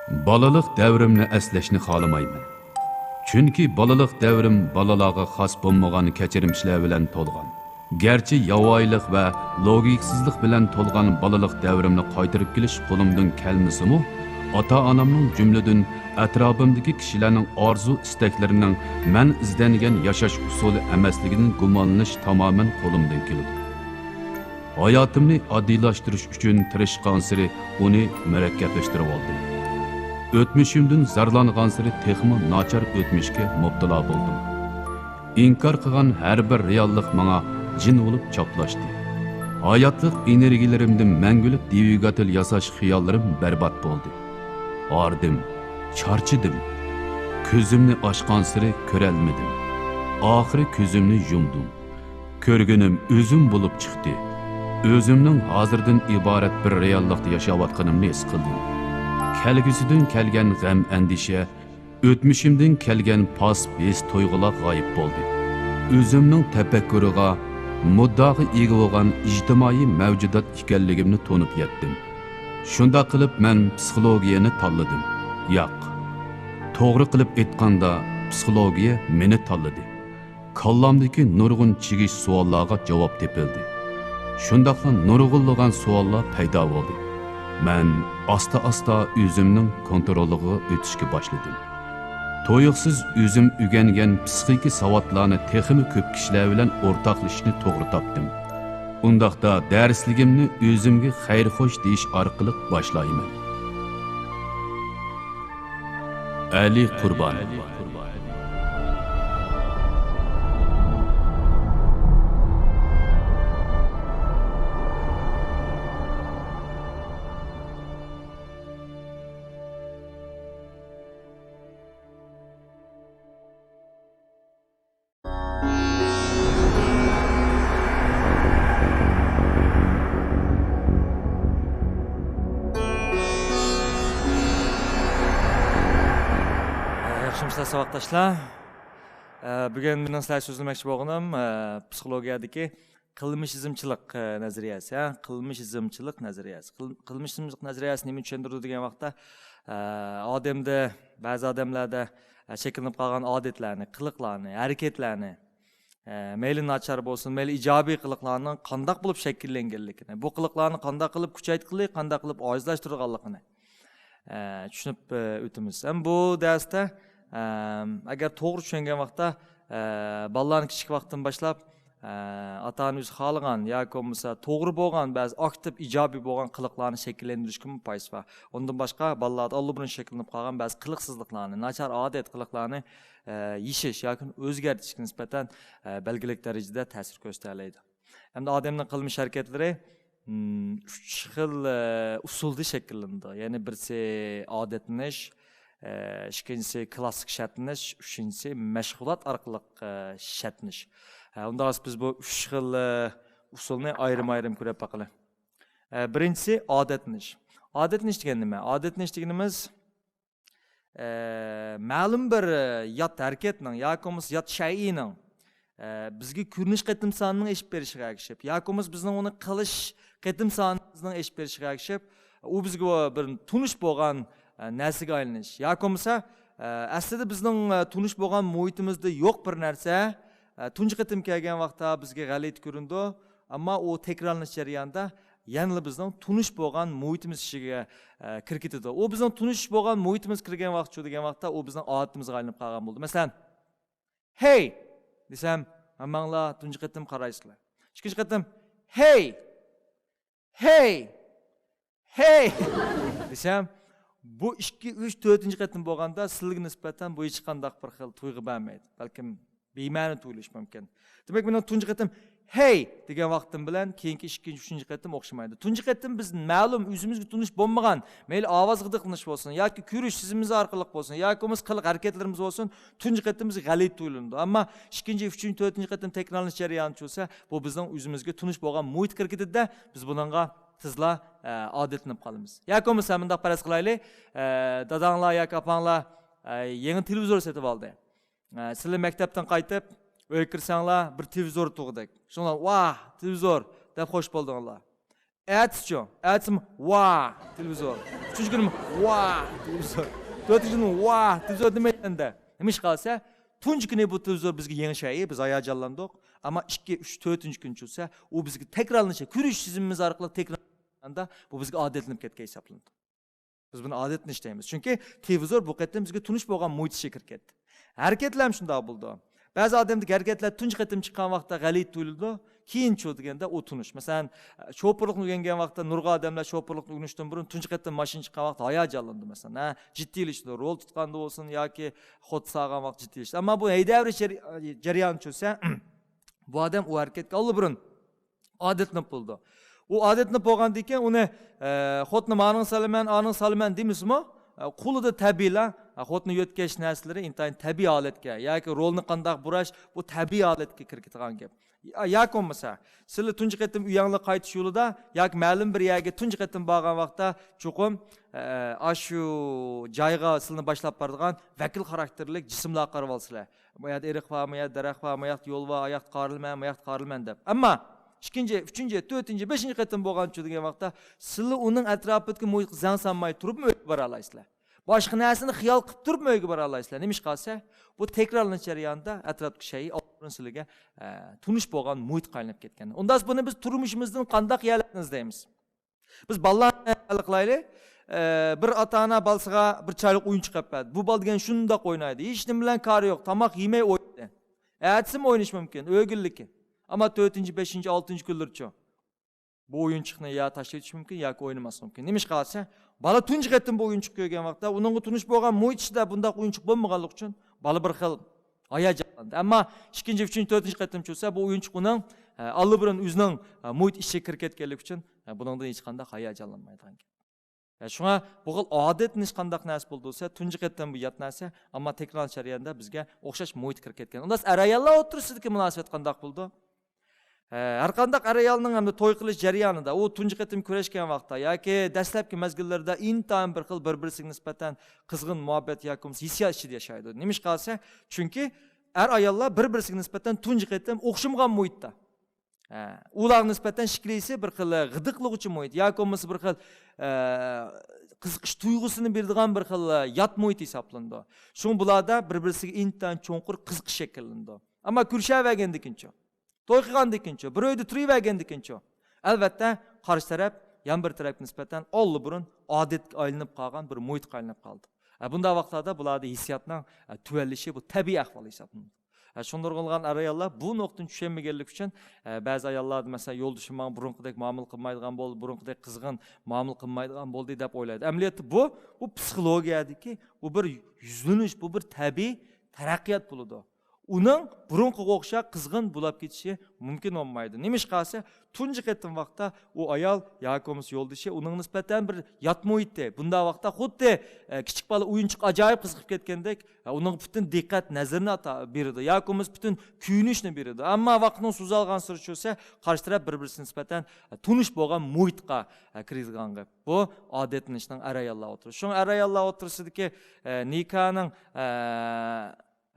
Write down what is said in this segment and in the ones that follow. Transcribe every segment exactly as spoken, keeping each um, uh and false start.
بالىلىق دەۋرىمنى ئەسلەشنى خالىمايمەن. چۈنكى بالىلىق دەۋرىم بالىلارغا خاس بولمىغان كەچۈرمىشلەر بىلەن تولغان. گەرچە ياۋايىلىق ۋە لوگىكىسىزلىق بىلەن تولغان بالىلىق دەۋرىمنى قايتۇرۇپ كېلىش قولۇمدىن كەلمىسىمۇ، ئاتا-ئانامنىڭ، جۈملىدىن ئەتراپىمدىكى كىشىلەرنىڭ ئارزۇ-ئىستەكلىرىنىڭ مەن ئىزدەنگەن ياشاش ئۇسۇلى ئەمەسلىكىدىن گۇمانلىنىش تامامەن قولۇمدىن كېلىدۇ. ھاياتىمنى ئاددىيلاشتۇرۇش ئۈچۈن تىرىشقانسېرى ئۇنى مۇرەككەپلەشتۈرۈۋالدىم. ئۆتمۈشۈمدىن زارلانغانسېرى تېخىمۇ ناچار ئۆتمۈشكە مۇپتىلا بولدۇم. ئىنكار قىلغان ھەر بىر رېئاللىق ماڭا جىن بولۇپ چاپلاشتى. ھاياتلىق ئېنېرگىيەلىرىمدىن مەڭگۈلۈك دۋىگاتېل ياساش خىياللىرىم بەربات بولدى. ھاردىم، چارچىدىم. كۆزۈمنى ئاچقانسېرى كۆرەلمىدىم. ئاخىرى كۆزۈمنى يۇمدۇم. كۆرگىنىم ئۆزۈم بولۇپ چىقتى. ئۆزۈمنىڭ ھازىردىن ئىبارەت بىر رېئاللىقتا ياشاۋاتقىنىمنى ھېس قىلدىم. كەلگۈسىدىن كەلگەن غەم-ئەندىشە، ئۆتمۈشۈمدىن كەلگەن پاس ھېس-تۇيغۇلار غايىب بولدى. ئۆزۈمنىڭ تەپەككۇرىغا، مۇددىئاغا ئىگە بولغان ئىجتىمائىي مەۋجۇدات ئىكەنلىكىمنى تونۇپ يەتتىم. شۇنداق قىلىپ مەن پسىخولوگىيەنى تاللىدىم. ياق، توغرا قىلىپ ئېيتقاندا، پسىخولوگىيە مېنى تاللىدى. كاللامدىكى نۇرغۇن چىگىش سوئاللارغا جاۋاب تېپىلدى. شۇنداقلا نۇرغۇنلىغان سوئاللار پەيدا بولدى. مەن ئاستا-ئاستا ئۆزۈمنىڭ كونترولىغا ئۆتۈشكە باشلىدىم. تۇيۇقسىز ئۆزۈم ئۆگەنگەن پسىخىكا ساۋاتلارنى تېخىمۇ كۆپ كىشىلەر بىلەن ئورتاقلىشىشنى توغرا تاپتىم. ئۇنداقتا دەرسلىكىمنى ئۆزۈمگە خەير-خوش دېيىش ئارقىلىق باشلايمەن. ئەلى قۇربان. ياخشىمۇسىلەر ساۋاقداشلار؟ بۈگۈن مېنىڭ سىلەرگە سۆزلىمەكچى بولغىنىم پسىخولوگىيەدىكى قىلمىشىزمچىلىق نەزەرىيەسى. قىلمىشىزمچىلىق نەزەرىيەسى. قىلمىشىزمچىلىق نەزەرىيەسى نېمىنى چۈشەندۈرىدۇ دېگەن ۋاقىتتا، ئادەمدە، بەزى ئادەملەردە شەكىللىنىپ قالغان ئادەتلەرنى، قىلىقلارنى، ھەرىكەتلەرنى، ئە، مەيلى ناچار بولسۇن، مەيلى ئىجابىي قىلىقلارنىڭ قانداق بولۇپ شەكىللەنگەنلىكىنى، بۇ قىلىقلارنى قانداق قىلىپ كۈچەيتكىلى، قانداق قىلىپ ئاجىزلاشتۇرىدىغانلىقىنى، ئە، چۈشىنىپ، ئە، ئۆتىمىز. ھەم بۇ دەرستە، ئەم، ئەگەر توغرا چۈشەنگەن ۋاقىتتا، ئە، بالىلارنى كىچىك ۋاقىتتىن باشلاپ، ئە، ئاتا-ئانا ئۆزى خالىغان ياكى بولمىسا توغرا بولغان، بەزى ئاكتىپ، ئىجابىي بولغان قىلىقلارنى شەكىللەندۈرۈشكىمۇ پايدىسى بار. ئۇندىن باشقا، بالىلاردا ئاللىبۇرۇن شەكىللىنىپ قالغان بەزى قىلىقسىزلىقلارنى، ناچار ئادەت قىلىقلارنى ئە، يېشىش ياكى ئۆزگەرتىشكە نىسبەتەن، ئە، بەلگىلىك دەرىجىدە تەسىر كۆرسىتەلەيدۇ. ئەمدى ئادەمنىڭ قىلمىش ھەرىكەتلىرى، م، ئۈچ خىل، ئە، ئۇسۇلدا شەكىللىنىدۇ. يەنى بىرسى ئادەتلىنىش، ئە، ئىككىنچىسى كلاسسىك شەرتلىنىش، ئۈچىنچىسى مەشغۇلات ئارقىلىق، ئە، شەرتلىنىش. ھە، ئۇنداق بولسا بىز بۇ ئۈچ خىل، ئە، ئۇسۇلنى ئايرىم-ئايرىم كۆرۈپ باقىلى. ئە، بىرىنچىسى ئادەتلىنىش. ئادەتلىنىش دېگەن نېمە؟ ئادەتلىنىش دېگىنىمىز، ئە، مەلۇم بىر، ئە، يات ھەرىكەتنىڭ ياكى بولمىسا يات شەيئىنىڭ، ئە، بىزگە كۆرۈنۈش قېتىم سانىنىڭ ئېشىپ بېرىشىغا ئەگىشىپ، ياكى بولمىسا بىزنىڭ ئۇنى قىلىش قېتىم سانىمىزنىڭ ئېشىپ بېرىشىغا ئەگىشىپ، ئۇ بىزگە بىر تونۇش بولغان، ئە، نەرسىگە ئايلىنىش. ياكى بولمىسا، ئە، ئەسلىدە بىزنىڭ، ئە، تونۇش بولغان مۇھىتىمىزدا يوق بىر نەرسە، ئە، تۇنجى قېتىم كەلگەن ۋاقىتتا بىزگە غەلىتە كۆرۈنىدۇ. ئەمما ئۇ تەكرارلىنىش جەريانىدا يەنىلا بىزنىڭ تونۇش بولغان مۇھىتىمىز ئىچىگە، ئە، كىرىپ كېتىدۇ. ئۇ بىزنىڭ تونۇش بولغان مۇھىتىمىز كىرگەن ۋاقىت شۇ دېگەن ۋاقىتتا ئۇ بىزنىڭ ئادىتىمىزگە ئايلىنىپ قالغان بولىدۇ. مەسىلەن، «ھەي!» دېسەم، ھەممەڭلار تۇنجى قېتىم قارايسىلەر. ئىككىنچى قېتىم، «ھەي! ھەي! ھەي!» دېسەم، بۇ ئىككى، ئۈچ، تۆتىنچى قېتىم بولغاندا سىلىگە نىسبەتەن بۇ ھېچقانداق بىر خىل تۇيغۇ بەرمەيدۇ. بەلكىم بىمەنە تۇيۇلۇشى مۇمكىن. دېمەك، مېنىڭ تۇنجى قېتىم «ھەي!» دېگەن ۋاقتىم بىلەن كېيىنكى ئىككىنچى، ئۈچىنچى قېتىم ئوخشىمايدۇ. تۇنجى قېتىم بىز مەلۇم ئۆزىمىزگە تونۇش بولمىغان، مەيلى ئاۋازغا دىققىتىنىش بولسۇن ياكى كۆرۈش سېزىمىمىز ئارقىلىق بولسۇن ياكى بولمىسا قىلىق ھەرىكەتلىرىمىز بولسۇن، تۇنجى قېتىم بىزگە غەلىتە تۇيۇلىدۇ. ئەمما ئىككىنچى، ئۈچىنچى، تۆتىنچى قېتىم تەكرارلىنىش جەريانى چۈشسە، بۇ بىزنىڭ ئۆزىمىزگە تونۇش بولغان مۇھىتقا كىرىپ كېتىدۇ-دە، بىز بۇنىڭغا تېزلا، ئە، ئادەتلىنىپ قالىمىز. ياكى بولمىسا مۇنداق پەرەز قىلايلى، ئە، داداڭلار ياكى ئاپاڭلار، ئە، يېڭى تېلېۋىزور سېتىپ ئالدى. ئە، سىلەر مەكتەپتىن قايتىپ، ئۆيگە كىرسەڭلار، بىر تېلېۋىزور تۇغدەك. شۇڭلار، «ۋاھ، تېلېۋىزور!» دەپ خوش بولدۇڭلار. ئەتىسىچۇ؟ ئەتىسىمۇ ۋا تېلېۋىزور. ئۈچىنچى كۈنىمۇ ۋا تېلېۋىزور. تۆتىنچى كۈنىمۇ ۋا تېلېۋىزور دېمەيمەن-دە. نېمە ئىش قالسا، تۇنجى كۈنى بۇ تېلېۋىزور بىزگە يېڭى شەيئى، بىز ھاياجانلاندۇق. ئەمما ئىككى، ئۈچ، تۆتىنچى كۈن چۈشسە، ئۇ بىزگە تەكرارلىنىشى، كۆرۈش تىزىمىمىز ئارقىلىق تەكرارلانغاندا، بۇ بىزگە ئادەتلىنىپ كەتكەن ھېسابلىنىدۇ. بىز بۇنى ئادەتلىنىش دەيمىز. چۈنكى تېلېۋىزور بۇ قېتىم بىزگە تونۇش بولغان مۇھىت ئىچىگە كىرىپ كەتتى. ھەرىكەتلەرمۇ شۇنداق بولىدۇ. بەزى ئادەمدىكى ھەرىكەتلەر تۇنجى قېتىم چىققان ۋاقىتتا غەلىتە تۇيۇلىدۇ. كېيىنچۇ دېگەندە ئۇ تونۇش. مەسىلەن، شوپۇرلۇقنى ئۆگەنگەن ۋاقىتتا نۇرغۇن ئادەملەر شوپۇرلۇقنى ئۆگىنىشتىن بۇرۇن تۇنجى قېتىم ماشىنا چىققان ۋاقىتتا ھاياجانلىنىدۇ، مەسىلەن، ھە، جىددىيلىشىدۇ، رول تۇتقاندا بولسۇن ياكى خوت ساغان ۋاقىت جىددىيلىشىدۇ. ئەمما بۇ ھەيدەۋېرىش جەر-، جەريانى چۈشسە، بۇ ئادەم ئۇ ھەرىكەتكە ئاللىبۇرۇن ئادەتلىنىپ بولىدۇ. ئۇ ئادەتلىنىپ بولغاندىن كېيىن ئۇنى، ئە، خوتۇنى مانىڭ سالىمەن، ئانىڭ سالىمەن دېمىسىمۇ، ئە، قولىدا تەبىئىيلا، ئە، خوتۇنى يۆتكەش نەرسىلىرى ئىنتايىن تەبىئىي ھالەتكە ياكى رولنى قانداق بۇراش، بۇ تەبىئىي ھالەتكە كىرىپ كېتىدىغان گەپ. يا-، ياكى بولمىسا، سىلى تۇنجى قېتىم ئۆيەڭلار قايتىش يولىدا ياكى مەلۇم بىر يەرگە تۇنجى قېتىم بارغان ۋاقىتتا چوقۇم، ئە، ئاشۇ جايغا سىلىنى باشلاپ بارىدىغان ۋەكىل خاراكتېرلىك جىسىملارغا قارىۋالسىلەر. ما يەردە ئېرىق بار، ما يەردە دەرەخ بار، ما ياقتا يول بار، ئاياقتا قارىلىمەن، ما ياقتا قارىلىمەن دەپ. ئەمما ئىككىنچى، ئۈچىنچى، تۆتىنچى، بەشىنچى قېتىم بولغانچۇ دېگەن ۋاقىتتا سىلى ئۇنىڭ ئەتراپىدىكى مۇھىتقا زەڭ سالماي تۇرۇپمۇ ئۆيگە بارالايسىلەر. باشقا نەرسىنى خىيال قىلىپ تۇرۇپمۇ ئۆيگە بارالايسىلەر. نېمىشقا دېسە، بۇ تەكرارلىنىش جەريانىدا ئەتراپتىكى شەيئى ئاللىبۇرۇن سىلىگە، ئە، تونۇش بولغان مۇھىتقا ئايلىنىپ كەتكەن. ئۇنداق بۇنى بىز تۇرمۇشىمىزدىن قانداق يەرلەرنى ئىزدەيمىز؟ بىز بالىلارنى ھەل قىلايلى. ئە، بىر ئاتا-ئانا بالىسىغا بىر چىرايلىق ئويۇنچۇق ئېلىپ بەردى. بۇ بالا دېگەن شۇنداق ئوينايدۇ. ھېچنېمە بىلەن كارى يوق. تاماق يېمەي ئوينايدۇ. ئەتىسىمۇ ئوينىشى مۇمكىن، ئۆگۈنلۈكى. ئەمما تۆتىنچى، بەشىنچى، ئالتىنچى كۈنلىرىچۇ؟ بۇ ئويۇنچۇقنى يا تاشلىۋېتىشى مۇمكىن ياكى ئوينىماسلىقى مۇمكىن. نېمىشقا دېسە، بالا تۇنجى قېتىم بۇ ئويۇنچۇقنى كۆرگەن ۋاقىتتا ئۇنىڭغا تونۇش بولغان مۇھىت ئىچىدە بۇنداق ئويۇنچۇق بولمىغانلىقى ئۈچۈن بالا بىر خىل ھاياجانلاندى. ئەمما ئىككىنچى، ئۈچىنچى، تۆتىنچى قېتىم چۈشسە، بۇ ئويۇنچۇق ئۇنىڭ، ئە، ئاللىبۇرۇن ئۆزىنىڭ، ئە، مۇھىت ئىچىگە كىرىپ كەتكەنلىكى ئۈچۈن، ئە، بۇنىڭدىن ھېچقانداق ھاياجانلانمايدىغان گەپ. ئە، شۇڭا بۇ خىل ئادەتلىنىش قانداق نەرسە بولىدۇ دېسە، تۇنجى قېتىم بۇ يات نەرسە، ئەمما تەكرار جەريانىدا بىزگە ئوخشاش مۇھىتقا كىرىپ كەتكەن. ئۇنداق ئەر-ئاياللار ئوتتۇرىسىدىكى مۇناسىۋەت قانداق بولىدۇ؟ ئە، ھەر قانداق ئەر-ئايالنىڭ ئەمدى توي قىلىش جەريانىدا، ئۇ تۇنجى قېتىم كۆرۈشكەن ۋاقىتتا ياكى دەسلەپكى مەزگىللىرىدە ئىنتايىن بىر خىل بىر-بىرسىگە نىسبەتەن قىزغىن مۇھەببەت ياكى بولمىسا ھېسسىيات ئىچىدە ياشايدۇ. نېمىشقا دېسە، چۈنكى ئەر-ئاياللار بىر-بىرسىگە نىسبەتەن تۇنجى قېتىم ئوخشىمىغان مۇھىتتا. ھە، ئۇلارغا نىسبەتەن ئىككىلىسى بىر خىل غىدىقلىغۇچى مۇھىت ياكى بولمىسا بىر خىل، ئە، قىزىقىش تۇيغۇسىنى بېرىدىغان بىر خىل يات مۇھىت ھېسابلىنىدۇ. شۇڭا بۇلاردا بىر-بىرسىگە ئىنتايىن چوڭقۇر قىزىقىش شەكىللىنىدۇ. ئەمما كۆرۈشەۋەرگەندىكىنچۇ؟ توي قىلغاندىكىنچۇ؟ بىر ئۆيدە تۇرۇۋەرگەندىكىنچۇ؟ ئەلۋەتتە، قارشى تەرەپ يەنە بىر تەرەپكە نىسبەتەن ئاللىبۇرۇن ئادەتكە ئايلىنىپ قالغان بىر مۇھىتقا ئايلىنىپ قالدى. ھە، بۇنداق ۋاقىتلاردا بۇلاردا ھېسسىياتنىڭ، ھە، تۆۋەنلىشى بۇ تەبىئىي ئەھۋال ھېسابلىنىدۇ. ھە، شۇڭا نۇرغۇنلىغان ئەر-ئاياللار بۇ نۇقتىنى چۈشەنمىگەنلىكى ئۈچۈن، ھە، بەزى ئاياللاردا، مەسىلەن، يولدىشىم ماڭا بۇرۇنقىدەك مۇئامىلە قىلمايدىغان بولدى، بۇرۇنقىدەك قىزغىن مۇئامىلە قىلمايدىغان بولدى دەپ ئويلايدۇ. ئەمەلىيەتتە بۇ، بۇ پسىخولوگىيەدىكى بۇ بىر يۈزلىنىش، بۇ بىر تەبىئىي تەرەققىيات بولىدۇ. ئۇنىڭ بۇرۇنقىغا ئوخشاش قىزغىن بولاپ كېتىشى مۇمكىن بولمايدۇ. نېمىشقا دېسە، تۇنجى قېتىم ۋاقىتتا ئۇ ئايال ياكى بولمىسا يولدىشى ئۇنىڭغا نىسبەتەن بىر يات مۇھىتتا. بۇنداق ۋاقىتتا خۇددى، ئە، كىچىك بالا ئويۇنچۇققا ئاجايىپ قىزىقىپ كەتكەندەك، ئە، ئۇنىڭغا پۈتۈن دىققەت نەزىرىنى ئاتا-، بېرىدۇ ياكى بولمىسا پۈتۈن كۆيۈنۈشنى بېرىدۇ. ئەمما ۋاقىتنىڭ سوزۇلغانسېرى چۈشسە، قارشى تەرەپ بىر-بىرىسىگە نىسبەتەن، ئە، تونۇش بولغان مۇھىتقا، ئە، كىرىدىغان گەپ. بۇ ئادەتلىنىشنىڭ ئەر-ئاياللار ئوتتۇرىسىدا. شۇڭا ئەر-ئاياللار ئوتتۇرىسىدىكى، ئە، نىكاھنىڭ، ئە،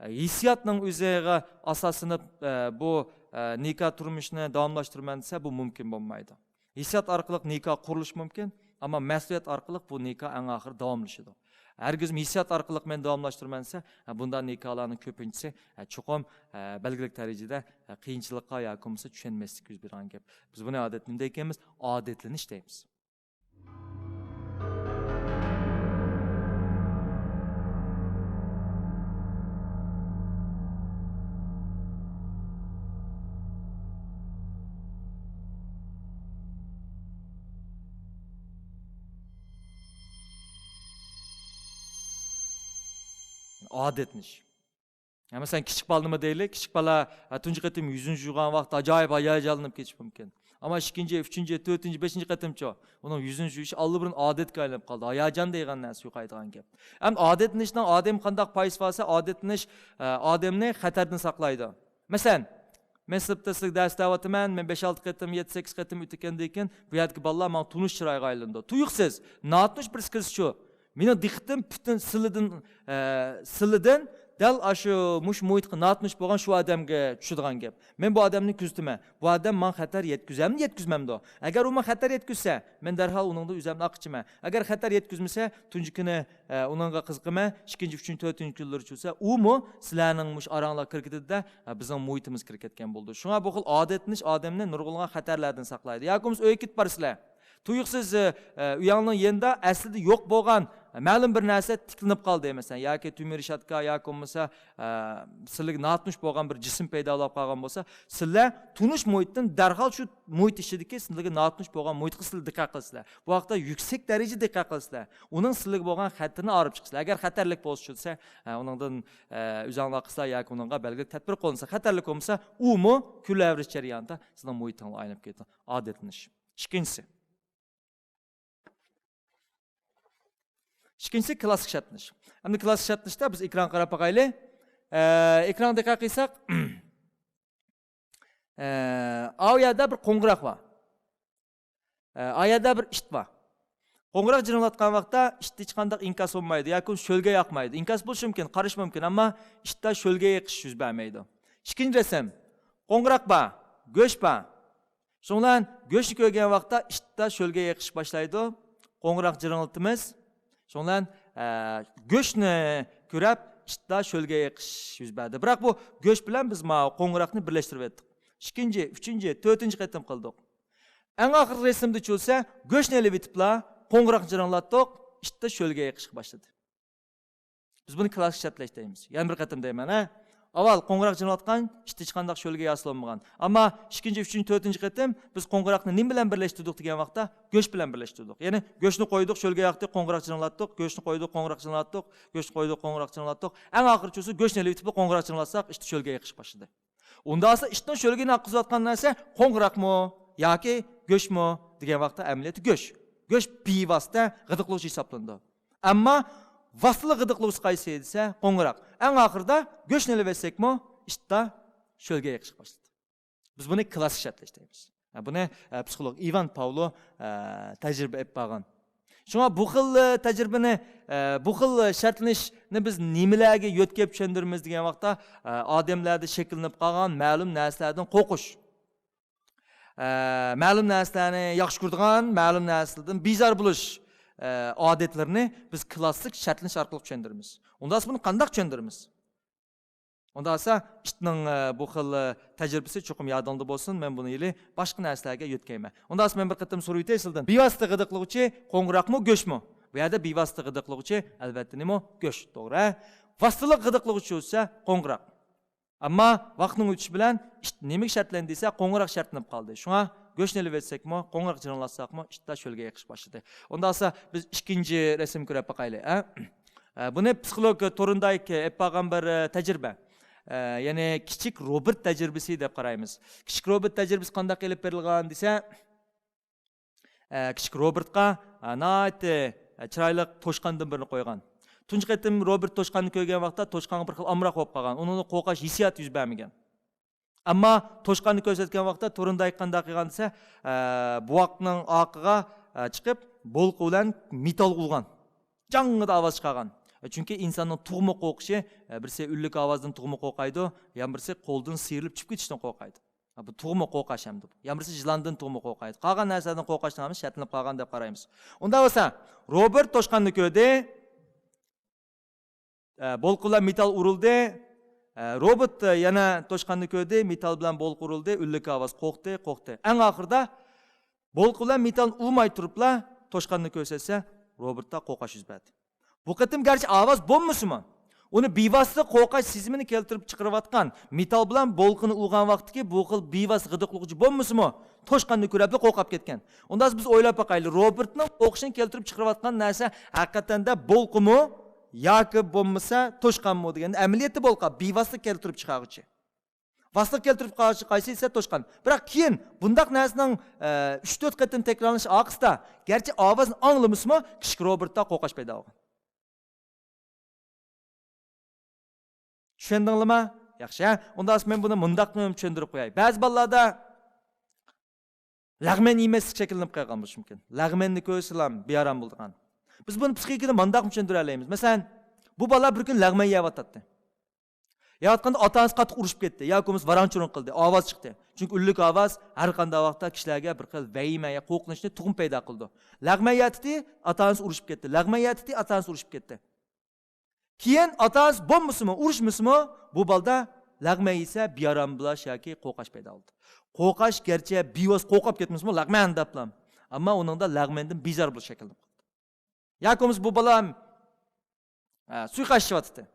ھېسسىياتنىڭ ئۆزىگە ئاساسلىنىپ، ئە، بۇ، ئە، نىكاھ تۇرمۇشىنى داۋاملاشتۇرىمەن دېسە، بۇ مۇمكىن بولمايدۇ. ھېسسىيات ئارقىلىق نىكاھ قۇرۇلۇشى مۇمكىن، ئەمما مەسئۇلىيەت ئارقىلىق بۇ نىكاھ ئەڭ ئاخىرى داۋاملىشىدۇ. ھەرگىزمۇ ھېسسىيات ئارقىلىق مەن داۋاملاشتۇرىمەن دېسە، ئە، بۇنداق نىكاھلارنىڭ كۆپىنچىسى، ئە، چوقۇم، ئە، بەلگىلىك دەرىجىدە، ئە، قىيىنچىلىققا ياكى بولمىسا چۈشەنمەسلىككە يۈز بېرىدىغان گەپ. بىز بۇنى ئادەتتە نېمە دەيدىكەنمىز؟ ئادەتلىنىش دەيمىز. ئادەتلىنىش. يا، مەسىلەن، كىچىك بالىنىمۇ دەيلى، كىچىك بالا، ھە، تۇنجى قېتىم يۈزىنى يۇغان ۋاقىتتا ئاجايىپ ھاياجانلىنىپ كېتىشى مۇمكىن. ئەمما ئىككىنچى، ئۈچىنچى، تۆتىنچى، بەشىنچى قېتىمچۇ، ئۇنىڭ يۈزىنى يۇيۇشى ئاللىبۇرۇن ئادەتكە ئايلىنىپ قالىدۇ. ھاياجان دېگەن نەرسە يوقايدىغان گەپ. ئەمدى ئادەتلىنىشنىڭ ئادەمگە قانداق پايدىسى بار دېسە، ئادەتلىنىش، ئە، ئادەمنى خەتەردىن ساقلايدۇ. مەسىلەن، مەن سىنىپتا سىزگە دەرس بېرىۋاتىمەن، مەن بەش-ئالتە قېتىم، يەتتە-سەككىز قېتىم ئۆتكەندىن كېيىن، بۇ يەردىكى بالىلار ماڭا تونۇش چىرايغا ئايلىنىدۇ. تۇيۇقسىز، ناتونۇش بىرسى كىرسىچۇ، مېنىڭ دىققىتىم پۈتۈن سىلىدىن، ئە، سىلىدىن دەل ئاشۇ مۇشۇ مۇھىتقا ناتونۇش بولغان شۇ ئادەمگە چۈشىدىغان گەپ. مەن بۇ ئادەمنى كۆزىتىمەن. بۇ ئادەم ماڭا خەتەر يەتكۈزەمدۇ، يەتكۈزمەمدۇ؟ ئەگەر ئۇ ماڭا خەتەر يەتكۈزسە، مەن دەرھال ئۇنىڭدىن ئۆزۈمنى ئاققۇچىمەن. ئەگەر خەتەر يەتكۈزمىسە، تۇنجى كۈنى، ئە، ئۇنىڭغا قىزىقىمەن. ئىككىنچى، ئۈچىنچى، تۆتىنچى كۈنلىرى چۈشسە، ئۇمۇ سىلەرنىڭ مۇشۇ ئاراڭلارغا كىرىپ كېتىدۇ-دە، ئە، بىزنىڭ مۇھىتىمىز كىرىپ كەتكەن بولىدۇ. شۇڭا بۇ خىل ئادەتلىنىش ئادەمنى نۇرغۇنلىغان خەتەرلەردىن ساقلايدۇ. ياكى بولمىسا ئۆيگە كېتىپ بارىسىلەر. تۇيۇقسىز، ئە، ئە، ئۆيۈڭنىڭ يېنىدا ئەسلىدە يوق بولغان مەلۇم بىر نەرسە تىكلىنىپ قالدى. مەسىلەن، ياكى تۈمۈر رېشاتكا، ياكى بولمىسا، ئە، سىلىگە ناتونۇش بولغان بىر جىسىم پەيدا بولۇپ قالغان بولسا، سىلەر تونۇش مۇھىتتىن دەرھال شۇ مۇھىت ئىچىدىكى سىلىگە ناتونۇش بولغان مۇھىتقا سىلەر دىققەت قىلىسىلەر. بۇ ھەقتە يۈكسەك دەرىجىدە دىققەت قىلىسىلەر. ئۇنىڭ سىلىگە بولغان خەتىرىنى ئايرىپ چىقىسىلەر. ئەگەر خەتەرلىك بولسا، چۈشىسە، ئە، ئۇنىڭدىن، ئە، ئۆزۈڭلار قىلسا ياكى ئۇنىڭغا بەلگىلىك تەدبىر قوللىنسا، خەتەرلىك بولمىسا، ئۇمۇ كۈنلەۋرىش جەريانىدا سىلىنىڭ مۇھىتىڭلار ئايلىنىپ كېتىدۇ. ئادەتلىنىش. ئىككىنچىسى. ئىككىنچىسى كلاسسىك شەرتلىنىش. ئەمدى كلاسسىك شەرتلىنىشتە بىز ئېكرانغا قاراپ باقايلى. ئە، ئېكرانغا دىققەت قىلساق، ئە، ئاۋۇ يەردە بىر قوڭغۇراق بار. ئە، ئاۋۇ يەردە بىر ئىت بار. قوڭغۇراق جىرىڭلاتقان ۋاقىتتا ئىتتا ھېچقانداق ئىنكاس بولمايدۇ ياكى شۆلگە ياقمايدۇ. ئىنكاس بولۇشى مۇمكىن، قارىشى مۇمكىن، ئەمما ئىتتا شۆلگە يېقىش يۈز بەرمەيدۇ. ئىككىنچى رەسىم. قوڭغۇراق بار، گۆش بار. شۇنىڭ بىلەن گۆشنى كۆرگەن ۋاقىتتا ئىتتا شۆلگە يېقىش باشلايدۇ. قوڭغۇراق جىرىڭلىتىمىز. شۇنىڭ بىلەن، ئە، گۆشنى كۆرۈپ ئىتتا شۆلگە يېقىش يۈز بەردى. بىراق بۇ گۆش بىلەن بىز ماۋۇ قوڭغۇراقنى بىرلەشتۈرۈپ ئەتتۇق. ئىككىنچى، ئۈچىنچى، تۆتىنچى قېتىم قىلدۇق. ئەڭ ئاخىرقى رەسىمدە چۈشسە، گۆشنى ئېلىۋېتىپلا قوڭغۇراق جىرىڭلاتتۇق، ئىتتا شۆلگە يېقىشقا باشلىدى. بىز بۇنى كلاسسىك شەرتلەش دەيمىز. يەنە بىر قېتىم دەيمەن، ھە. ئاۋۋال قوڭغۇراق جىرىڭلاتقان، ئىتتا ھېچقانداق شۆلگە ھاسىل بولمىغان. ئەمما ئىككىنچى، ئۈچىنچى، تۆتىنچى قېتىم بىز قوڭغۇراقنى نېمە بىلەن بىرلەشتۈردۇق دېگەن ۋاقىتتا، گۆش بىلەن بىرلەشتۈردۇق. يەنى گۆشنى قويدۇق، شۆلگە ياقتى، قوڭغۇراق جىرىڭلاتتۇق، گۆشنى قويدۇق، قوڭغۇراق جىرىڭلاتتۇق، گۆشنى قويدۇق، قوڭغۇراق جىرىڭلاتتۇق. ئەڭ ئاخىرى چۈشسە گۆشنى ئېلىۋېتىپلا قوڭغۇراق جىرىڭلاتساق، ئىتتا شۆلگە يېقىشقا باشلىدى. ئۇنداقسا ئىتنىڭ شۆلگىنى ئاققۇزۇۋاتقان نەرسە قوڭغۇراقمۇ ياكى گۆشمۇ دېگەن ۋاقىتتا ئەمەلىيەتتە گۆش. گۆش بىۋاسىتە غىدىقلىغۇچى ھېسابلىنىدۇ. ئەمما ۋاسىتىلىك غىدىقلىغۇچىسى قايسى دېسە، قوڭغۇراق. ئەڭ ئاخىرىدا گۆشنى ئېلىۋەتسەكمۇ، ئىتتا شۆلگە يېقىشقا باشلىدى. بىز بۇنى كلاسسىك شەرتلەش دەيمىز. ھە، بۇنى، ئە، پسىخولوگ ئىۋان پاۋلو، ئە، تەجرىبە ئېلىپ بارغان. شۇڭا بۇ خىل، ئە، تەجرىبىنى، ئە، بۇ خىل شەرتلىنىشنى بىز نېمىلەرگە يۆتكەپ چۈشەندۈرىمىز دېگەن ۋاقىتتا، ئە، ئادەملەردە شەكىللىنىپ قالغان مەلۇم نەرسىلەردىن قورقۇش، ئە، مەلۇم نەرسىلەرنى ياخشى كۆرىدىغان، مەلۇم نەرسىلەردىن بىزار بولۇش، ئە، ئادەتلىرىنى بىز كلاسسىك شەرتلىنىش ئارقىلىق چۈشەندۈرىمىز. ئۇنداقسا بۇنى قانداق چۈشەندۈرىمىز؟ ئۇنداقسا ئىتنىڭ، ئە، بۇ خىل، ئە، تەجرىبىسى چوقۇم يادىڭدا بولسۇن، مەن بۇنى ھېلى باشقا نەرسىلەرگە يۆتكەيمەن. ئۇنداقسا مەن بىر قېتىم سورىۋېتەي سىلىدىن. بىۋاسىتە غىدىقلىغۇچى قوڭغۇراقمۇ، گۆشمۇ؟ بۇ يەردە بىۋاسىتە غىدىقلىغۇچى، ئەلۋەتتە، نېمە؟ گۆش، توغرا. ۋاسىتىلىك غىدىقلىغۇچى بولسا قوڭغۇراق. ئەمما ۋاقىتنىڭ ئۆتۈشى بىلەن ئىت نېمىگە شەرتلەندى دېسە، قوڭغۇراق شەرتلىنىپ قالدى. شۇڭا گۆشنى ئېلىۋەتسەكمۇ، قوڭغۇراق جىرىڭلاتساقمۇ، ئىتتا شۆلگە يېقىش باشلىدى. ئۇنداقسا بىز ئىككىنچى رەسىمگە كۆرۈپ باقايلى، ھە؟ ئە، بۇنى پسىخولوگ تورندايك ئېلىپ بارغان بىر، ئە، تەجرىبە. ئە، يەنى كىچىك روبېرت تەجرىبىسى دەپ قارايمىز. كىچىك روبېرت تەجرىبىسى قانداق ئېلىپ بېرىلغان دېسە، ئە، كىچىك روبېرتقا، ئە، ناھايىتى، ئە، چىرايلىق توشقاندىن بىرنى قويغان. تۇنجى قېتىم روبېرت توشقاننى كۆرگەن ۋاقىتتا توشقانغا بىر خىل ئامراق بولۇپ قالغان. ئۇنىڭدا قورقۇش ھېسسىياتى يۈز بەرمىگەن. ئەمما توشقاننى كۆرسەتكەن ۋاقىتتا تورندايك قانداق قىلغان دېسە، ئە، بوۋاقنىڭ ئارقىغا، ئە، چىقىپ، بولقا بىلەن مېتالغا ئۇرغان. جاڭڭىدە ئاۋاز چىقارغان. ئە، چۈنكى ئىنساننىڭ تۇغما قورقۇشى، ئە، بىرسى ئۈنلۈك ئاۋازدىن تۇغما قورقايدۇ، يەنە بىرسى قولدىن سىيرىلىپ چۈشۈپ كېتىشتىن قورقايدۇ. ھە، بۇ تۇغما قورقاش ئەمدى. يەنە بىرسى يىلاندىن تۇغما قورقايدۇ. قالغان نەرسىلەردىن قورقاشنىڭ ھەممىسى شەرتلىنىپ قالغان دەپ قارايمىز. ئۇنداق بولسا، روبېرت توشقاننى كۆردى. ئە، بولقا بىلەن مېتال ئۇرۇلدى. ئە، روبېرت، ئە، يەنە توشقاننى كۆردى، مېتال بىلەن بولقا ئۇرۇلدى، ئۈنلۈك ئاۋاز، قورقتى، قورقتى. ئەڭ ئاخىرىدا بولقا بىلەن مېتال ئۇرماي تۇرۇپلا توشقاننى كۆرسەتسە، روبېرتتا قورقۇش يۈز بەردى. بۇ قېتىم گەرچە ئاۋاز بولمىسىمۇ، ئۇنى بىۋاسىتە قورقۇش سېزىمىنى كەلتۈرۈپ چىقىرىۋاتقان مېتال بىلەن بولقىنى ئۇرغان ۋاقىتتىكى بۇ خىل بىۋاسىتە غىدىقلىغۇچى بولمىسىمۇ، توشقاننى كۆرۈپلا قورقۇپ كەتكەن. ئۇنداقتا بىز ئويلاپ باقايلى، روبېرتنىڭ قورقۇشىنى كەلتۈرۈپ چىقىرىۋاتقان نەرسە ھەقىقەتەندە بولقىمۇ ياكى بولمىسا توشقانمۇ دېگەندە، ئەمەلىيەتتە بولقا بىۋاسىتە كەلتۈرۈپ چىقارغۇچى. ۋاسىتە كەلتۈرۈپ چىقارغۇچى قايسى دېسە توشقان. بىراق كېيىن بۇنداق نەرسىنىڭ، ئە، ئۈچ تۆت قېتىم تەكرارلىنىشى ئارقىسىدا، گەرچە ئاۋازنى ئاڭلىمىسىمۇ، كىچىك روبېرتتا قورقۇش پەيدا بولغان. چۈشەندىڭلىما؟ ياخشى، ھە؟ ئۇنداق مەن بۇنى مۇنداق چۈشەندۈرۈپ قوياي. بەزى بالىلاردا لەغمەن يېمەسلىك شەكىللىنىپ قالغان بولۇشى مۇمكىن. لەغمەننى كۆرسىلا بىئارام بولىدىغان. بىز بۇنى پسىخىكىدا مۇنداقمۇ چۈشەندۈرەلەيمىز. مەسىلەن، بۇ بالا بىر كۈنى لەغمەن يەۋاتاتتى. ياتقاندا ئاتا ئانىسى قاتتىق ئۇرۇشۇپ كەتتى ياكى بولمىسا ۋاراڭ-چۇرۇڭ قىلدى، ئاۋاز چىقتى. چۈنكى ئۈنلۈك ئاۋاز ھەر قانداق ۋاقىتتا كىشىلەرگە بىر خىل ۋەھىمە يا قورقۇنچنى، تۇغما پەيدا قىلىدۇ. لەغمەن ياتتى، ئاتا ئانىسى ئۇرۇشۇپ كەتتى. لەغمەن ياتتى، ئاتا ئانىسى ئۇرۇشۇپ كەتتى. كېيىن ئاتا ئانىسى بولمىسىمۇ، ئۇرۇشمىسىمۇ، بۇ بالىدا لەغمەن يېسە بىئارام بولاش ياكى قورقاش پەيدا بولدى. قورقاش گەرچە بىۋاسىتە قورقۇپ كەتمىسىمۇ، لەغمەن دەپلا، ئەمما ئۇنىڭدا لەغمەندىن بىزار بولۇش شەكىللىنىپ قالدى. ياكى بولمىسا بۇ بالا، ئە، سۇيىقەست ئىچىۋاتىدۇ.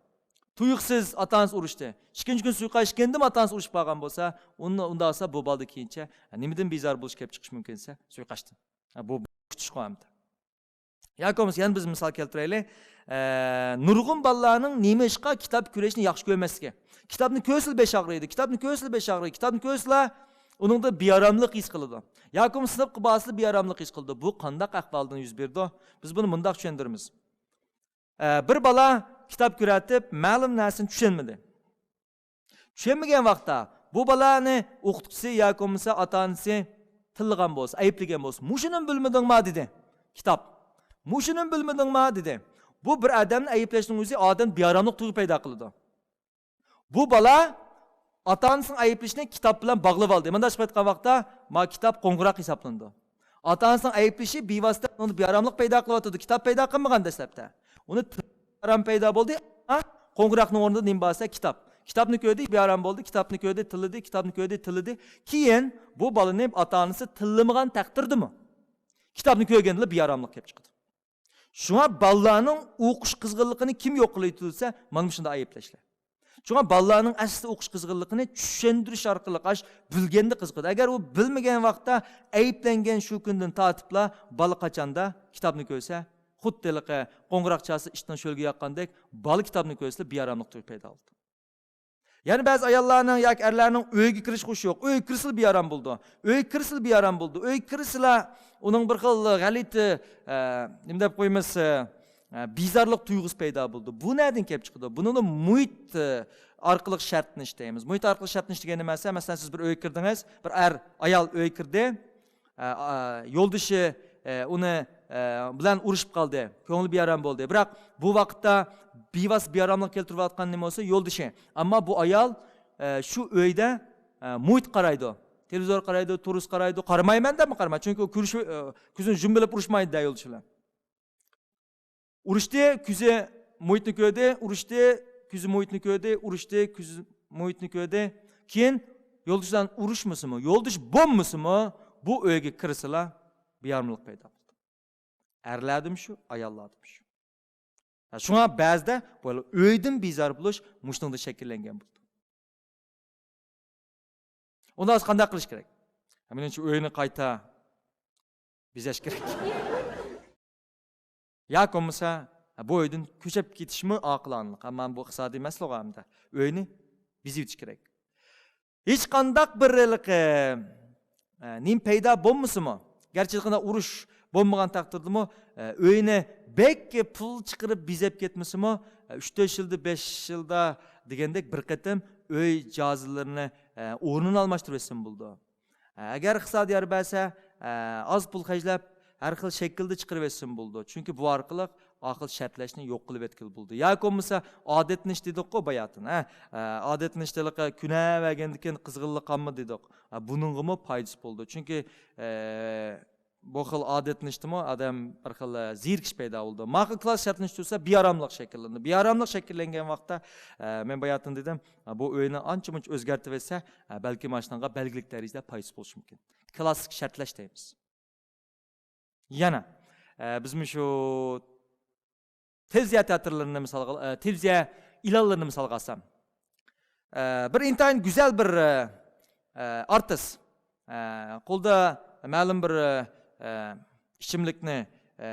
تۇيۇقسىز ئاتا ئانىسى ئۇرۇشتى. ئىككىنچى كۈن سۇيىقەست ئىچكەندىمۇ ئاتا ئانىسى ئۇرۇشۇپ قالغان بولسا، ئۇندا، ئۇنداق بولسا بۇ بالىدا كېيىنچە، ئە، نېمىدىن بىزار بولۇش كېلىپ چىقىشى مۇمكىن دېسە، سۇيىقەستتىن. ئە، بۇ كۈتۈش قويامدى. ياكى بولمىسا يەنە بىز مىسال كەلتۈرەيلى. ئە، نۇرغۇن بالىلارنىڭ نېمە ئىشقا كىتاب كۆرۈشنى ياخشى كۆرمەسلىكى. كىتابنى كۆرسىلا بېشى ئاغرىيدۇ، كىتابنى كۆرسىلا بېشى ئاغرىيدۇ، كىتابنى كۆرسىلا ئۇنىڭدا بىئاراملىق ھېس قىلىدۇ. ياكى بولمىسا سىنىپقا بارسىلا بىئاراملىق ھېس قىلىدۇ. بۇ قانداق ئەھۋالدىن يۈز بېرىدۇ؟ بىز بۇنى مۇنداق چۈشەندۈرىمىز. ئە، بىر بالا كىتاب كۆرۈۋېتىپ، مەلۇم نەرسىنى چۈشەنمىدى. چۈشەنمىگەن ۋاقىتتا بۇ بالانى ئوقۇتقۇچىسى ياكى بولمىسا ئاتا-ئانىسى تىللىغان بولسا، ئەيىبلىگەن بولسا، «مۇشۇنىمۇ بىلمىدىڭما؟» دېدى. كىتاب. «مۇشۇنىمۇ بىلمىدىڭما؟» دېدى. بۇ بىر ئادەمنى ئەيىبلەشنىڭ ئۆزى ئادەمدە بىئاراملىق تۇيغۇ پەيدا قىلىدۇ. بۇ بالا ئاتا-ئانىسىنىڭ ئەيىبلىشىنى كىتاب بىلەن باغلىۋالدى. مۇنداق ئېيتقان ۋاقىتتا، ما كىتاب قوڭغۇراق ھېسابلىنىدۇ. ئاتا-ئانىسىنىڭ ئەيىبلىشى بىۋاسىتە ئۇنىڭدا بىئاراملىق پەيدا قىلىۋاتىدۇ. كىتاب پەيدا قىلمىغان دەسلەپتە. ئۇنى تىل-، بىئارام پەيدا بولدى. ئەمما قوڭغۇراقنىڭ ئورنىدا نېمە بار دېسە كىتاب. كىتابنى كۆردى، بىئارام بولدى. كىتابنى كۆردى، تىللىدى. كىتابنى كۆردى، تىللىدى. كېيىن بۇ بالىنى ئاتا-ئانىسى تىللىمىغان تەقدىردىمۇ كىتابنى كۆرگەندىلا بىئاراملىق كېلىپ چىقىدۇ. شۇڭا بالىلارنىڭ ئوقۇش قىزغىنلىقىنى كىم يوق قىلىۋېتىدۇ دېسە، مانا مۇشۇنداق ئەيىبلەشلەر. شۇڭا بالىلارنىڭ ئەسلى ئوقۇش قىزغىنلىقىنى چۈشەندۈرۈش ئارقىلىق ئاش بىلگەندە قىزىقىدۇ. ئەگەر ئۇ بىلمىگەن ۋاقىتتا ئەيىبلەنگەن شۇ كۈندىن تارتىپلا بالا قاچاندا كىتابنى كۆرسە، خۇددى ھېلىقى قوڭغۇراق چالسا ئىتنىڭ شۆلگە ياققاندەك، بالا كىتابنى كۆرسىلا بىئاراملىق تۇيغۇ پەيدا بولىدۇ. يەنە بەزى ئاياللارنىڭ ياكى ئەرلەرنىڭ ئۆيگە كىرىش خۇشى يوق. ئۆيگە كىرسىلا بىئارام بولىدۇ. ئۆيگە كىرسىلا بىئارام بولىدۇ. ئۆيگە كىرسىلا ئۇنىڭ بىر خىل غەلىتە، ئە، نېمە دەپ قويىمىز، ئە، بىزارلىق تۇيغۇسى پەيدا بولىدۇ. بۇ نەدىن كېلىپ چىقىدۇ؟ بۇنىڭدا مۇھىت، ئە، ئارقىلىق شەرتلىنىش دەيمىز. مۇھىت ئارقىلىق شەرتلىنىش دېگەن نېمە دېسە، مەسىلەن، سىز بىر ئۆيگە كىردىڭىز، بىر ئەر، ئايال ئۆيگە كىردى. ئە، ئە، يولدىشى، ئە، ئۇنى، ئە، بىلەن ئۇرۇشۇپ قالدى. كۆڭلى بىئارام بولدى. بىراق بۇ ۋاقىتتا بىۋاسىتە بىئاراملىق كەلتۈرۈۋاتقان نېمە بولسا يولدىشى. ئەمما بۇ ئايال، ئە، شۇ ئۆيدە، ئە، مۇھىت قارايدۇ. تېلېۋىزور قارايدۇ، تورۇز قارايدۇ. قارىمايمەن دەپمۇ قارىمايدۇ. چۈنكى ئۇ كۆرۈش، ئە، كۆزىنى يۇمۇۋېلىپ ئۇرۇشمايدۇ-دە يولدىشى بىلەن. ئۇرۇشتى، كۆزى مۇھىتنى كۆردى، ئۇرۇشتى، كۆزى مۇھىتنى كۆردى، ئۇرۇشتى، كۆزى مۇھىتنى كۆردى. كېيىن يولدىشى بىلەن ئۇرۇشمىسىمۇ، يولدىشى بولمىسىمۇ، بۇ ئۆيگە كىرسىلا بىئاراملىق پەيدا بولىدۇ. ئەرلەردىمۇ شۇ، ئاياللاردىمۇ شۇ. ھە، شۇڭا بەزىدە بۇ ئۆيدىن بىزار بولۇش مۇشۇنىڭدىن شەكىللەنگەن بولىدۇ. ئۇندا قانداق قىلىش كېرەك؟ مېنىڭچە ئۆينى قايتا بېزەش كېرەك. ياكى بولمىسا، بۇ ئۆيدىن كۆچۈپ كېتىشمۇ ئاقىلانىلىق. ئەمما بۇ ئىقتىسادىي مەسىلە ئۇ ئەمدى. ئۆينى بېزىۋېتىش كېرەك. ھېچقانداق بىر ھېلىقى، ئە، نېمە پەيدا بولمىسىمۇ، گەرچە ھېچقانداق ئۇرۇش بولمىغان تەقدىردىمۇ، ئە، ئۆينى بەك پۇل چىقىرىپ بېزەپ كەتمىسىمۇ، ئە، ئۈچ تۆت يىلدا، بەش يىلدا دېگەندەك بىر قېتىم ئۆي جاھازلىرىنى، ئە، ئورنىنى ئالماشتۇرۇۋەتسىمۇ بولىدۇ. ئەگەر ئىقتىسادى يار بەرسە، ئە، ئاز پۇل خەجلەپ، ھەر خىل شەكىلدە چىقىرىۋەتسىمۇ بولىدۇ. چۈنكى بۇ ئارقىلىق ئاقىل شەرتلەشنى يوق قىلىۋەتكىلى بولىدۇ. ياكى بولمىسا ئادەتلىنىش دېدۇققۇ باياتىن، ھە؟ ئە، ئادەتلىنىش دېلىقى كۈنەۋەرگەندىن كېيىن قىزغىنلىق قالمىدى دېدۇق. ئە، بۇنىڭغىمۇ پايدىسى بولىدۇ. چۈنكى، ئە، بۇ خىل ئادەتلىنىشتىمۇ ئادەم بىر خىل، ئە، زېرىكىش پەيدا بولىدۇ. ماقۇل كىلاس شەرتلىنىش تۇرسا بىئاراملىق شەكىللىنىدۇ. بىئاراملىق شەكىللەنگەن ۋاقىتتا، ئە، مەن باياتىن دېدىم، ئە، بۇ ئۆينى ئانچە-مۇنچە ئۆزگەرتىۋەتسە، ئە، بەلكىم ئاشۇنىڭغا بەلگىلىك دەرىجىدە پايدىسى بولۇشى مۇمكىن. كىلاسسىك شەرتلەش دەيمىز. يەنە، ئە، بىز مۇشۇ تېلېۋىزىيە تىياتىرلىرىنى مىسالغا، ئە، تېلېۋىزىيە ئېلانلىرىنى مىسالغا ئالسام، ئە، بىر ئىنتايىن گۈزەل بىر، ئە، ئە، ئارتىس، ئە، قولىدا مەلۇم بىر، ئە، ئىچىملىكنى، ئە،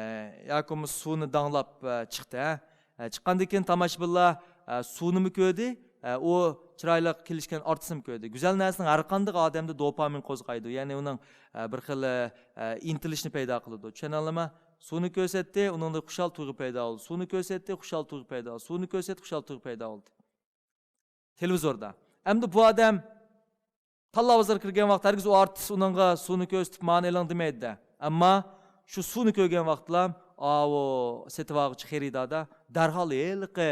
ياكى بولمىسا سۇنى داڭلاپ، ئە، چىقتى، ھە. ئە، چىققاندىن كېيىن تاماشىبىنلار، ئە، سۇنىمۇ كۆردى، ئە، ئۇ چىرايلىق كېلىشكەن ئارتىسنىمۇ كۆردى. گۈزەل نەرسىنىڭ ھەر قاندىقى ئادەمدە دوپامىن قوزغايدۇ. يەنى ئۇنىڭ، ئە، بىر خىل، ئە، ئىنتىلىشنى پەيدا قىلىدۇ. چۈشەنەلەيمەن؟ سۇنى كۆرسەتتى، ئۇنىڭدا خۇشال تۇيغۇ پەيدا بولدى. سۇنى كۆرسەتتى، خۇشال تۇيغۇ پەيدا بولدى. سۇنى كۆرسەتتى، خۇشال تۇيغۇ پەيدا بولدى. تېلېۋىزوردا. ئەمدى بۇ ئادەم تاللا بازىرىغا كىرگەن ۋاقىتتا ھەرگىز ئۇ ئارتىس ئۇنىڭغا سۇنى كۆرسىتىپ، مانا ئېلىڭ دېمەيدۇ-دە. ئەمما شۇ سۇنى كۆرگەن ۋاقىتلا، ئاۋۇ سېتىۋالغۇچى خېرىداردا دەرھال ھېلىقى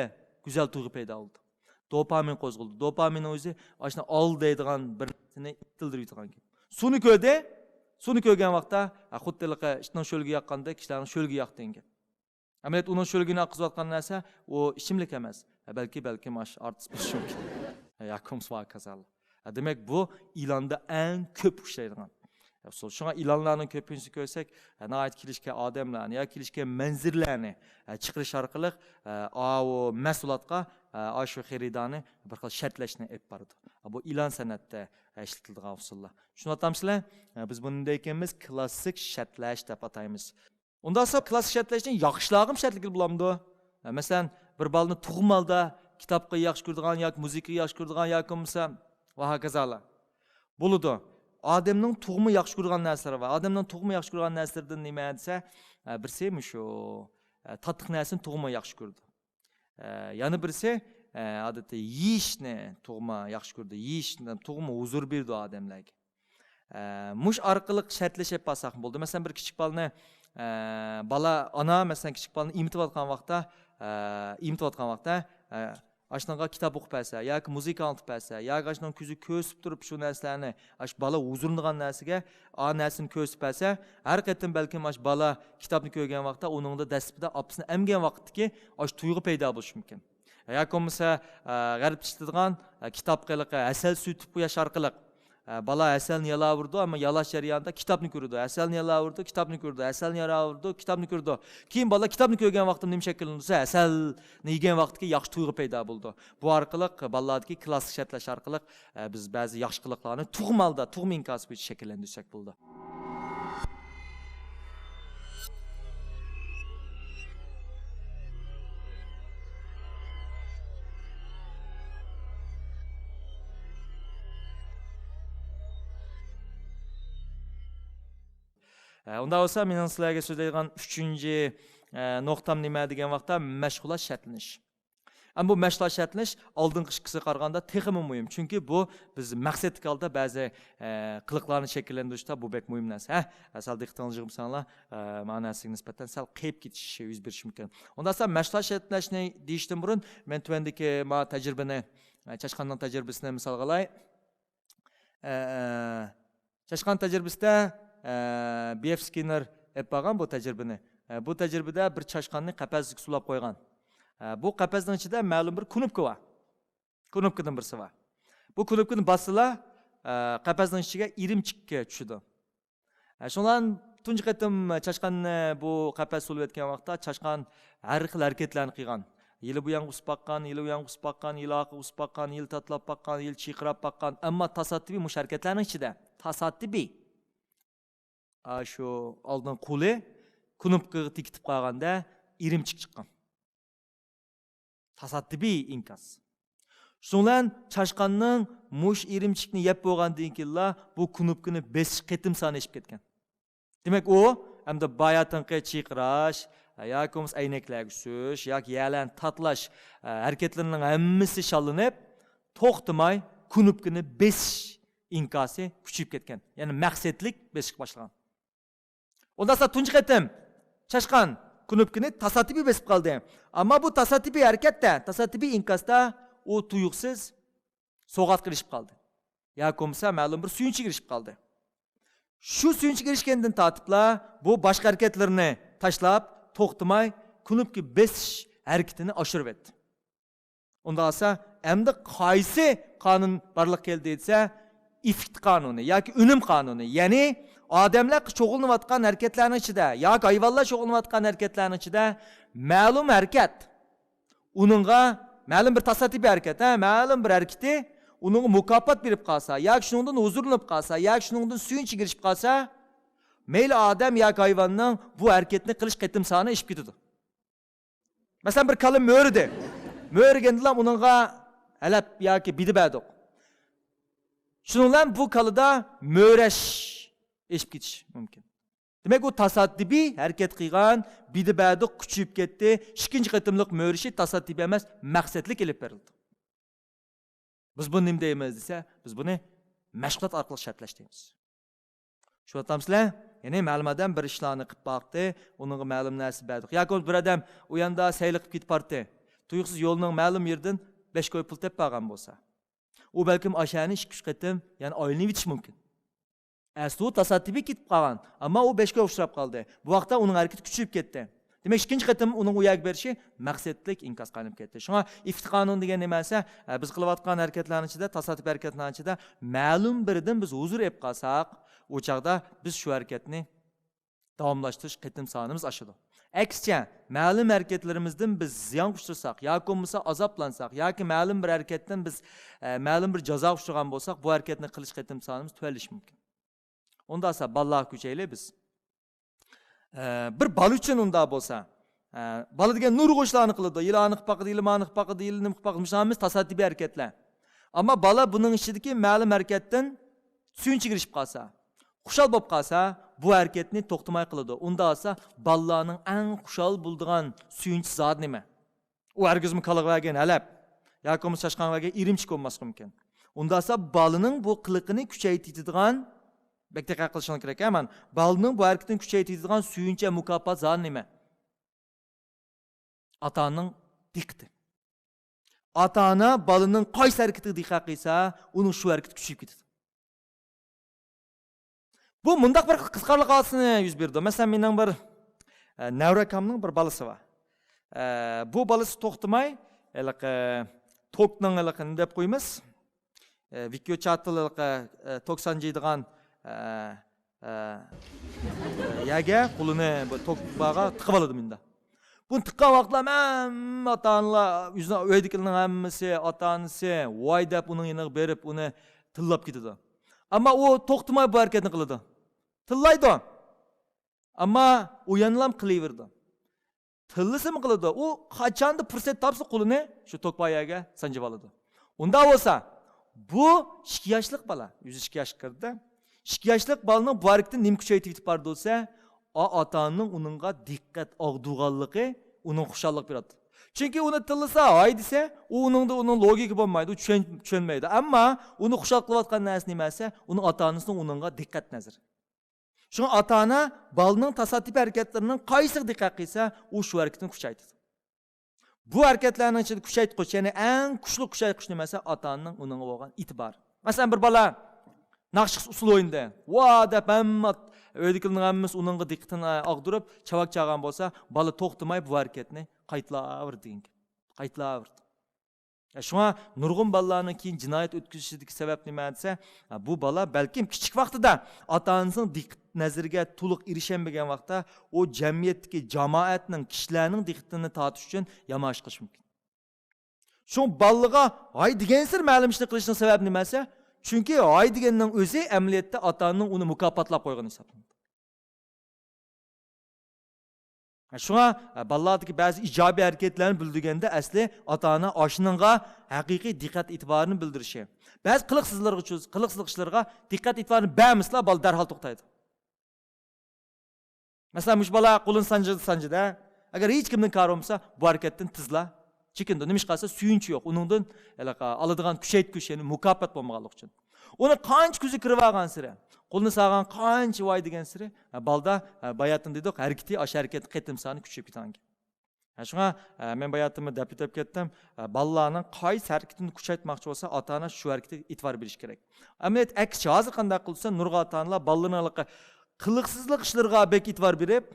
گۈزەل تۇيغۇ پەيدا بولىدۇ. دوپامىن قوزغىلىدۇ. دوپامىننىڭ ئۆزى ئاشۇنى ئال دەيدىغان بىر نەرسىنى ئىتتىلدۈرۈۋېتىدىغان گەپ. سۇنى كۆردى. سۇنى كۆرگەن ۋاقىتتا، ھە، خۇددى ھېلىقى ئىتنىڭ شۆلگە ياققاندەك، كىشىلەرنىڭ شۆلگە ياقتى دېگەن گەپ. ئەمەلىيەتتە ئۇنىڭ شۆلگىنى ئاققۇزۇۋاتقان نەرسە ئۇ ئىچىملىك ئەمەس. ھە، بەلكى، بەلكىم ئاش ئارتىس بولۇشى مۇمكىن. ھە، ياكى بولمىسا ۋاكازاللا. ھە، دېمەك، بۇ ئىلاندا ئەڭ كۆپ ئۇچرايدىغان ئۇسۇل. شۇڭا ئىلانلارنىڭ كۆپىنچىسىنى كۆرسەك، ھە، ناھايىتى كېلىشكەن ئادەملەرنى يا كېلىشكەن مەنزىرىلەرنى، ھە، چىقىرىش ئارقىلىق، ھە، ئاۋۇ مەھسۇلاتقا، ھە، ئاشۇ خېرىدارنى بىر خىل شەرتلەشنى ئېلىپ بارىدۇ. ھە، بۇ ئىلان سەنئەتتە، ھە، ئىشلىتىلىدىغان ئۇسۇللار. چۈشىنىۋاتامسىلەر؟ ھە، بىز بۇنى نېمە دەيدىكەنمىز؟ كلاسسىك شەرتلەش دەپ ئاتايمىز. ئۇنداق بولسا كلاسسىك شەرتلەشنى ياخشىلارغىمۇ شەرتلىگىلى بولامدۇ؟ ھە، مەسىلەن، بىر بالىنى تۇغما ھالدا كىتابقا ياخشى كۆرىدىغان ياكى مۇزىكىغا ياخشى كۆرىدىغان ياكى بولمىسا ۋە ھاكازالار. بولىدۇ. ئادەمنىڭ تۇغما ياخشى كۆرىدىغان نەرسىلىرى بار. ئادەمنىڭ تۇغما ياخشى كۆرىدىغان نەرسىلىرىدىن نېمە دېسە، ھە، بىرسى مۇشۇ، ھە، تاتلىق نەرسىنى تۇغما ياخشى كۆرىدۇ. ھە، يەنە بىرسى، ھە، ئادەتتە يېيىشنى تۇغما ياخشى كۆرىدۇ. يېيىش تۇغما ھۇزۇر بېرىدۇ ئادەملەرگە. ئە، مۇش ئارقىلىق شەرتلىشىپ بارساقمۇ بولىدۇ. مەسىلەن، بىر كىچىك بالىنى، ئە، بالا، ئانا، مەسىلەن، كىچىك بالىنى ئېمىتىۋاتقان ۋاقىتتا، ئە، ئېمىتىۋاتقان ۋاقىتتا، ئە، ئاشۇنىڭغا كىتاب ئوقۇپ بەرسە ياكى مۇزىكا ئاڭلىتىپ بەرسە ياكى ئاشۇنىڭ كۆزى كۆرسىتىپ تۇرۇپ شۇ نەرسىلەرنى، ئاشۇ بالا ھۇزۇرلىنىدىغان نەرسىگە ئا نەرسىنى كۆرسىتىپ بەرسە، ھەر قېتىم بەلكىم ئاشۇ بالا كىتابنى كۆرگەن ۋاقىتتا ئۇنىڭدا دەسلىپىدە ئاپىسىنى ئەمگەن ۋاقىتتىكى ئاشۇ تۇيغۇ پەيدا بولۇشى مۇمكىن. ياكى بولمىسا، ئە، غەربتە ئىشلىتىدىغان، ئە، كىتابقا ھېلىقى ھەسەل سۈرتۈپ قويۇش ئارقىلىق، ئە، بالا ھەسەلنى يالاۋۇرىدۇ، ئەمما يالاش جەريانىدا كىتابنى كۆرىدۇ، ھەسەلنى يالاۋۇرىدۇ، كىتابنى كۆرىدۇ، ھەسەلنى يالاۋۇرىدۇ، كىتابنى كۆرىدۇ. كېيىن بالا كىتابنى كۆرگەن ۋاقتىدا نېمە شەكىللىنىدۇ دېسە، ھەسەلنى يېگەن ۋاقتىدىكى ياخشى تۇيغۇ پەيدا بولىدۇ. بۇ ئارقىلىق بالىلاردىكى كلاسسىك شەرتلەش ئارقىلىق، ئە، بىز بەزى ياخشى قىلىقلارنى تۇغما ھالدا، تۇغما ئىنكاسى بويىچە شەكىللەندۈرسەك بولىدۇ. ئە، ئۇنداق بولسا، مېنىڭ سىلەرگە سۆزلەيدىغان ئۈچىنچى، ئە، نۇقتام نېمە دېگەن ۋاقىتتا، مەشغۇلات شەرتلىنىش. ئەمما بۇ مەشغۇلات شەرتلىنىش ئالدىنقى ئىككىسىگە قارىغاندا تېخىمۇ مۇھىم. چۈنكى بۇ بىز مەقسەتلىك ھالدا بەزى، ئە، قىلىقلارنى شەكىللەندۈرۈشتە بۇ بەك مۇھىم نەرسە. ھە، سەل دىققىتىڭلارنى يىغمىساڭلار، ئە، مانا نەرسىگە نىسبەتەن سەل قېيىپ كېتىش يۈز بېرىشى مۇمكىن. ئۇنداقتا مەشغۇلات شەرتلەشنى دېيىشتىن بۇرۇن مەن تۆۋەندىكى ما تەجرىبىنى، ئە، چاشقاننىڭ تەجرىبىسىنى مىسالغا ئالاي. ئە، چاشقان تەجرىبىسىدە، ئە، بېف سكىننېر ئېلىپ بارغان بۇ تەجرىبىنى. ئە، بۇ تەجرىبىدە بىر چاشقاننى قەپەسكە سولاپ قويغان. ئە، بۇ قەپەسنىڭ ئىچىدە مەلۇم بىر كۇنۇپكا بار. كۇنۇپكىدىن بىرسى بار. بۇ كۇنۇپكىنى باسسىلا، ئە، قەپەسنىڭ ئىچىگە ئىرىمچىك چۈشىدۇ. ئە، شۇڭا تۇنجى قېتىم چاشقاننى بۇ قەپەس سولىۋەتكەن ۋاقىتتا چاشقان ھەر خىل ھەرىكەتلەرنى قىلغان. يىلى بۇ يانغا ئۇسۇپ باققان، يىلى ئۇ يانغا ئۇسۇپ باققان، يىلى ئارقىغا ئۇسۇپ باققان، يىلى تاتىلاپ باققان، يىلى چىرقىراپ باققان. ئەمما تاسادىپىي مۇشۇ ھەرىكەتلەرنىڭ ئىچىدە، تاسادىپىي، ئاشۇ ئالدىن قولى كۇنۇپكىغا تېگىتىپ قالغاندا ئىرىمچىك چىققان. تاسادىپىي ئىنكاس. شۇنىڭ بىلەن چاشقاننىڭ مۇشۇ ئىرىمچىكنى يەپ بولغاندىن كېيىنلا بۇ كۇنۇپكىنى بېسىش قېتىم سانى ئېشىپ كەتكەن. دېمەك، ئۇ ئەمدى باياتىنقى چىرقىراش ياكى بولمىسا ئەينەكلەرگە سۈرۈش ياكى يەرلەرنى تاتىلاش، ئە، ھەرىكەتلىرىنىڭ ھەممىسى شاللىنىپ، توختىماي كۇنۇپكىنى بېسىش ئىنكاسى كۈچىيىپ كەتكەن. يەنى مەقسەتلىك بېسىشقا باشلىغان. ئۇنداقتا تۇنجى قېتىم چاشقان كۇنۇپكىنى تاسادىپىي بېسىپ قالدى. ئەمما بۇ تاسادىپىي ھەرىكەتتە، تاسادىپىي ئىنكاستا ئۇ تۇيۇقسىز سوغاتقا ئېرىشىپ قالدى. ياكى بولمىسا مەلۇم بىر سۈيىنچىگە ئېرىشىپ قالدى. شۇ سۈيىنچىگە ئېرىشكەندىن تارتىپلا بۇ باشقا ھەرىكەتلىرىنى تاشلاپ، توختىماي كۇنۇپكا بېسىش ھەرىكىتىنى ئاشۇرۇۋەتتى. ئۇنداق بولسا، ئەمدى قايسى قانۇن بارلىققا كەلدى دېسە، ئېففېكت قانۇنى ياكى ئۈنۈم قانۇنى. يەنى ئادەملەر شۇغۇللىنىۋاتقان ھەرىكەتلەرنىڭ ئىچىدە ياكى ھايۋانلار شۇغۇللىنىۋاتقان ھەرىكەتلەرنىڭ ئىچىدە مەلۇم ھەرىكەت، ئۇنىڭغا مەلۇم بىر تاسادىپىي ھەرىكەت، ھە، مەلۇم بىر ھەرىكىتى ئۇنىڭغا مۇكاپات بېرىپ قالسا ياكى شۇنىڭدىن ھۇزۇرلىنىپ قالسا ياكى شۇنىڭدىن سۈيىنچىگە ئېرىشىپ قالسا، مەيلى ئادەم ياكى ھايۋاننىڭ بۇ ھەرىكەتنى قىلىش قېتىم سانى ئېشىپ كېتىدۇ. مەسىلەن، بىر كالا مۆرىدى. مۆرىگەندىلا ئۇنىڭغا ھەلەپ ياكى بىدە بەردۇق. شۇنىڭ بىلەن بۇ كالىدا مۆرەش ئېشىپ كېتىشى مۇمكىن. دېمەك، ئۇ تاسادىپىي ھەرىكەت قىلغان، بىدە بەردۇق، كۈچىيىپ كەتتى. ئىككىنچى قېتىملىق مۆرىشى تاسادىپىي ئەمەس، مەقسەتلىك ئېلىپ بېرىلدى. بىز بۇنى نېمە دەيمىز دېسە، بىز بۇنى مەشغۇلات ئارقىلىق شەرتلەش دەيمىز. چۈشىنىۋاتامسىلەر؟ يەنى مەلۇم ئادەم بىر ئىشلارنى قىلىپ باقتى، ئۇنىڭغا مەلۇم نەرسە بەردۇق. ياكى بولمىسا بىر ئادەم ئۇ ياندا سەيلە قىلىپ كېتىپ بارتتى. تۇيۇقسىز يولنىڭ مەلۇم يېرىدىن بەش كوي پۇل تېپىپ بارغان بولسا، ئۇ بەلكىم ئاشۇ يەرنى ئىككى ئۈچ قېتىم، يەنى ئايلىنىۋېتىشى مۇمكىن. ئەسلى ئۇ تاسادىپىي كېتىپ قالغان، ئەمما ئۇ بەش كويغا ئۇچراپ قالدى. بۇ ۋاقىتتا ئۇنىڭ ھەرىكىتى كۈچىيىپ كەتتى. دېمەك، ئىككىنچى قېتىم ئۇنىڭ ئۇ يەرگە بېرىشى مەقسەتلىك ئىنكاسقا ئايلىنىپ كەتتى. شۇڭا ئىفتى قانۇن دېگەن نېمە دېسە، ئە، بىز قىلىۋاتقان ھەرىكەتلەرنىڭ ئىچىدە، تاسادىپىي ھەرىكەتلەرنىڭ ئىچىدە مەلۇم بىرىدىن بىز ھۇزۇر ئېلىپ قالساق، ئۇ چاغدا بىز شۇ ھەرىكەتنى داۋاملاشتۇرۇش قېتىم سانىمىز ئاشىدۇ. ئەكسىچە، مەلۇم ھەرىكەتلىرىمىزدىن بىز زىيانغا ئۇچرىساق ياكى بولمىسا ئازابلانساق ياكى مەلۇم بىر ھەرىكەتتىن بىز، ئە، مەلۇم بىر جازاغا ئۇچرىغان بولساق، بۇ ھەرىكەتنى قىلىش قېتىم سانىمىز تۆۋەنلىشى مۇمكىن. ئۇنداق بولسا بالىلارغا كۈچەيلى بىز. ئە، بىر بالا ئۈچۈن ئۇنداق بولسا، ئە، بالا دېگەن نۇرغۇن ئىشلارنى قىلىدۇ. يىلاننى قىلىپ باقىدۇ، يىلماننى قىلىپ باقىدۇ، يىلنى قىلىپ باقىدۇ. مۇشۇ ھەممىسى تاسادىپىي ھەرىكەتلەر. ئەمما بالا بۇنىڭ ئىچىدىكى مەلۇم ھەرىكەتتىن سۆيۈنچكە ئېرىشىپ قالسا، خۇشال بولۇپ قالسا، بۇ ھەرىكەتنى توختىماي قىلىدۇ. ئۇنداق بولسا بالىلارنىڭ ئەڭ خۇشال بولىدىغان سۆيۈنچ زادى نېمە؟ ئۇ ھەرگىزمۇ كالىغا بەرگەن ھەلەپ ياكى بولمىسا چاشقانغا بەرگەن ئىرىمچىك بولماسلىقى مۇمكىن. ئۇنداق بولسا بالىنىڭ بۇ قىلىقىنى كۈچەيتىدىغان، بەك دىققەت قىلىشىڭلار كېرەك ھە، مانا. بالىنىڭ بۇ ھەرىكىتىنى كۈچەيتىدىغان سۆيۈنچ ھەم مۇكاپات زادى نېمە؟ ئاتا-ئانىنىڭ دىققىتى. ئاتا-ئانا بالىنىڭ قايسى ھەرىكىتىگە دىققەت قىلسا، ئۇنىڭ شۇ ھەرىكىتى كۈچىيىپ كېتىدۇ. بۇ مۇنداق بىر قىزىقارلىق ھادىسىنى يۈز بېرىدۇ. مەسىلەن، مېنىڭ بىر، ئە، نەۋرە ئاكامنىڭ بىر بالىسى بار. ئە، بۇ بالىسى توختىماي، ھېلىقى توكنىڭ ھېلىقى نېمە دەپ قويىمىز؟ ئە، ۋىكيو چاتىل ھېلىقى، ئە، توك سانجىيدىغان، ئە، ئە، يەرگە قولىنى بۇ توك بارغا تىقىپ ئالىدۇ مۇنداق. بۇنى تىققان ۋاقىتلار ھەممە ئاتا-ئانىلار، ئۆزىنىڭ ئۆيدىكىلەرنىڭ ھەممىسى، ئاتا-ئانىسى ۋاي دەپ ئۇنىڭ يېنىغا بېرىپ ئۇنى تىللاپ كېتىدۇ. ئەمما ئۇ توختىماي بۇ ھەرىكەتنى قىلىدۇ. تىللايدۇ. ئەمما ئۇ يەنىلا قىلىۋېرىدۇ. تىللىسىمۇ قىلىدۇ. ئۇ قاچاندا پۇرسەت تاپسا قولىنى شۇ توك بار يەرگە سانجىۋالىدۇ. ئۇنداق بولسا، بۇ ئىككى ياشلىق بالا، ئۆزى ئىككى ياشقا كىردى. ئىككى ياشلىق بالىنىڭ بۇ ھەرىكىتىنى نېمە كۈچەيتىۋېتىپ بارىدۇ دېسە، ئا-، ئاتا-ئانىنىڭ ئۇنىڭغا دىققەت ئاغدۇرغانلىقى ئۇنىڭغا خۇشاللىق بېرىدۇ. چۈنكى ئۇنى تىللىسا، ھاي دېسە، ئۇ ئۇنىڭدا، ئۇنىڭ لوگىكا بولمايدۇ، ئۇ چۈشەن-، چۈشەنمەيدۇ. ئەمما ئۇنى خۇشال قىلىۋاتقان نەرسە نېمە دېسە، ئۇنىڭ ئاتا-ئانىسىنىڭ ئۇنىڭغا دىققەت نەزىرى. شۇڭا ئاتا-ئانا بالىنىڭ تاسادىپىي ھەرىكەتلىرىنىڭ قايسىغا دىققەت قىلسا، ئۇ شۇ ھەرىكىتىنى كۈچەيتىدۇ. بۇ ھەرىكەتلەرنىڭ ئىچىدە كۈچەيتقۈچ، يەنى ئەڭ كۈچلۈك كۈچەيتقۈچ نېمە دېسە، ئاتا-ئانىنىڭ ئۇنىڭغا بولغان ئېتىبارى. مەسىلەن، بىر بالا ناخشا ئۇسسۇل ئوينىدى. ۋا دەپ ھەممە ئۆيدىكىلەرنىڭ ھەممىسى ئۇنىڭغا دىققىتىنى ئاغدۇرۇپ، چاۋاك چالغان بولسا، بالا توختىماي بۇ ھەرىكەتنى قايتىلاۋېرىدۇ دېگەن گەپ. قايتىلاۋېرىدۇ. شۇڭا نۇرغۇن بالىلارنىڭ كېيىن جىنايەت ئۆتكۈزۈشىدىكى سەۋەب نېمە دېسە، بۇ بالا بەلكىم كىچىك ۋاقتىدا ئاتا-ئانىسىنىڭ دىققەت نەزىرىگە تولۇق ئېرىشەلمىگەن ۋاقىتتا، ئۇ جەمئىيەتتىكى، جامائەتنىڭ، كىشىلەرنىڭ دىققىتىنى تارتىش ئۈچۈن يامان ئىش قىلىشى مۇمكىن. شۇڭا بالىغا ھاي دېگەنسېرى مەلۇم ئىشنى قىلىشنىڭ سەۋەبى نېمە دېسە، چۈنكى ھاي دېگەننىڭ ئۆزى ئەمەلىيەتتە ئاتا-ئانىنىڭ ئۇنى مۇكاپاتلاپ قويغىنى ھېسابلىنىدۇ. شۇڭا، ئە، بالىلاردىكى بەزى ئىجابىي ھەرىكەتلەرنى بىلدۈرگەندە، ئەسلى ئاتا-ئانا ئاشۇنىڭغا ھەقىقىي دىققەت ئېتىبارىنى بىلدۈرۈشى. بەزى قىلىقسىزلىرىغا، قىلىقسىزلىق ئىشلىرىغا دىققەت ئېتىبارىنى بەرمىسىلا، بالا دەرھال توختايدۇ. مەسىلەن، مۇشۇ بالا قولىنى سانجىدى، سانجىدى. ئەگەر ھېچكىمنىڭ كارى بولمىسا، بۇ ھەرىكەتتىن تېزلا چېكىنىدۇ. نېمىشقا دېسە، سۆيۈنچى يوق. ئۇنىڭدىن ھېلىقى ئالىدىغان كۈچەيتكۈچ، يەنى مۇكاپات بولمىغانلىقى ئۈچۈن. ئۇنى قانچە كۆزى كىرىۋالغانسېرى، قولىنى سالغان قانچە ۋاي دېگەنسېرى، ھە، بالىدا، ھە، باياتىن دېدۇق، ھەرىكىتى، ئاشۇ ھەرىكەت قېتىم سانى كۈچىيىپ كېتىدىكەن. ھە، شۇڭا، ھە، مەن باياتىنمۇ دەپ ئۆتۈپ كەتتىم، ھە، بالىلارنىڭ قايسى ھەرىكىتىنى كۈچەيتمەكچى بولسا، ئاتا-ئانا شۇ ھەرىكىتىگە ئېتىبار بېرىشى كېرەك. ئەمەلىيەتتە ئەكسىچە، ھازىر قانداق قىلسا، نۇرغۇن ئاتا-ئانىلار بالىلىرىنىڭ ھېلىقى قىلىقسىزلىق ئىشلىرىغا بەك ئېتىبار بېرىپ،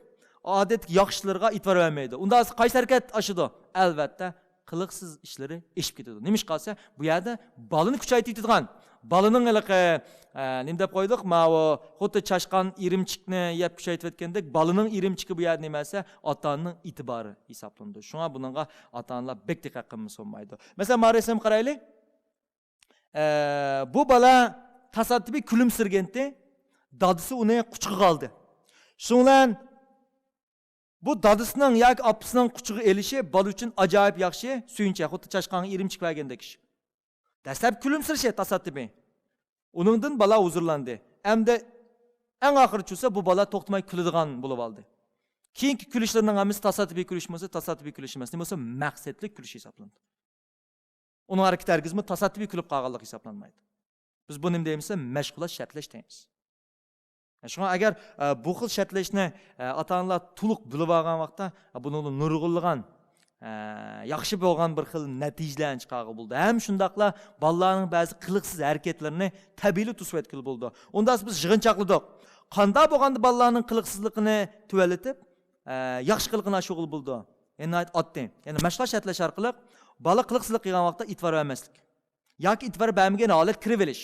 ئادەتتىكى ياخشى ئىشلىرىغا ئېتىبار بەرمەيدۇ. ئۇنداق بولسا قايسى ھەرىكەت ئاشىدۇ؟ ئەلۋەتتە، قىلىقسىز ئىشلىرى ئېشىپ كېتىدۇ. نېمىشقا دېسە، بۇ يەردە بالىنى كۈچەيتىۋېتىدىغان، بالىنىڭ ھېلىقى، ئە، نېمە دەپ قويدۇق؟ ماۋۇ خۇددى چاشقان ئىرىمچىكنى يەپ كۈچەيتىۋەتكەندەك، بالىنىڭ ئىرىمچىكى بۇ يەردە نېمە دېسە، ئاتا-ئانىنىڭ ئېتىبارى ھېسابلىنىدۇ. شۇڭا بۇنىڭغا ئاتا-ئانىلار بەك دىققەت قىلمىسا بولمايدۇ. مەسىلەن، مانا رەسىمگە قارايلى. ئە، بۇ بالا تاسادىپىي كۈلۈمسىرىگەنتى، دادىسى ئۇنى قۇچىقىغا ئالدى. شۇنىڭ بىلەن بۇ دادىسىنىڭ ياكى ئاپىسىنىڭ قۇچىقىغا ئېلىشى بالا ئۈچۈن ئاجايىپ ياخشى سۆيۈنچ، خۇددى چاشقانغا ئىرىمچىك بەرگەندەك ئىش. دەسلەپ كۈلۈمسىرىشى تاسادىپىي. ئۇنىڭدىن بالا ھۇزۇرلاندى. ئەمدى ئەڭ ئاخىرى چۈشسە، بۇ بالا توختىماي كۈلىدىغان بولۇپ ئالدى. كېيىنكى كۈلۈشلىرىنىڭ ھەممىسى تاسادىپىي كۈلۈش بولسا، تاسادىپىي كۈلۈش ئەمەس، نېمە بولسا مەقسەتلىك كۈلۈش ھېسابلىنىدۇ. ئۇنىڭ ھەرىكىتى ھەرگىزمۇ تاسادىپىي كۈلۈپ قالغانلىق ھېسابلانمايدۇ. بىز بۇنى نېمە دەيمىز دېسە، مەشغۇلات شەرتلەش دەيمىز. شۇڭا ئەگەر، ئە، بۇ خىل شەرتلەشنى، ئە، ئاتا-ئانىلار تولۇق بىلىپ ئالغان ۋاقىتتا، ئە، بۇنىڭدا نۇرغۇنلىغان ئە، ياخشى بولغان بىر خىل نەتىجىلەرنى چىقارغىلى بولىدۇ. ھەم شۇنداقلا بالىلارنىڭ بەزى قىلىقسىز ھەرىكەتلىرىنى تەبىئىيلا توسۇۋەتكىلى بولىدۇ. ئۇنداق بىز يىغىنچاقلىدۇق. قانداق بولغاندا بالىلارنىڭ قىلىقسىزلىقىنى تۆۋەنلىتىپ، ئە، ياخشى قىلىقىنى ئاشۇرغىلى بولىدۇ؟ يەنى ناھايىتى ئاددىي. يەنى مەشغۇلات شەرتلەش ئارقىلىق بالا قىلىقسىزلىق قىلغان ۋاقىتتا ئېتىبار بەرمەسلىك. ياكى ئېتىبار بەرمىگەن ھالەت كىرىۋېلىش.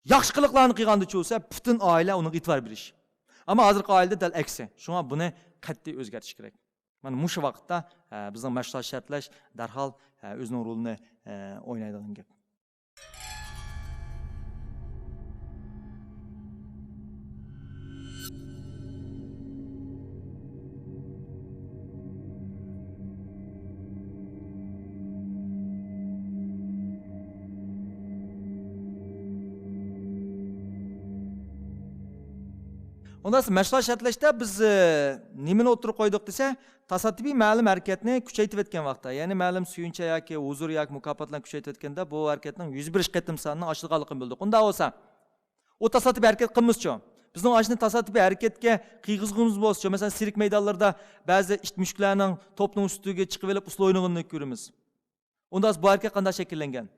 ياخشى قىلىقلارنى قىلغاندىچۇ بولسا، پۈتۈن ئائىلە ئۇنىڭغا ئېتىبار بېرىش. ئەمما ھازىرقى ئائىلىدە دەل ئەكسى. شۇڭا بۇنى قەتئىي ئۆزگەرتىش كېرەك. مانا مۇشۇ ۋاقىتتا، ئە، بىزنىڭ مەشغۇلات شەرتلەش دەرھال، ئە، ئۆزىنىڭ رولىنى، ئە، ئوينايدىغان گەپ. ئۇنداق مەشغۇلات شەرتلەشتە بىز، ئە، نېمىنى ئوتتۇرىغا قويدۇق دېسە، تاسادىپىي مەلۇم ھەرىكەتنى كۈچەيتىۋەتكەن ۋاقىتتا، يەنى مەلۇم سۆيۈنچە ياكى ھۇزۇر ياكى مۇكاپاتلارنى كۈچەيتىۋەتكەندە، بۇ ھەرىكەتنىڭ يۈز بېرىش قېتىم سانىنىڭ ئاشىدىغانلىقىنى بىلدۇق. ئۇنداق بولسا، ئۇ تاسادىپىي ھەرىكەت قىلمىسىچۇ؟ بىزنىڭ ئاشۇنى تاسادىپىي ھەرىكەتكە قىيغۇزغۇمىز بولسىچۇ؟ مەسىلەن، سىرك مەيدانلىرىدا بەزى ئىت مۈشۈكلەرنىڭ توپنىڭ ئۈستىگە چىقىۋېلىپ ئۇسسۇل ئوينىغىنىنى كۆرىمىز. ئۇنداق بۇ ھەرىكەت قانداق شەكىللەنگەن؟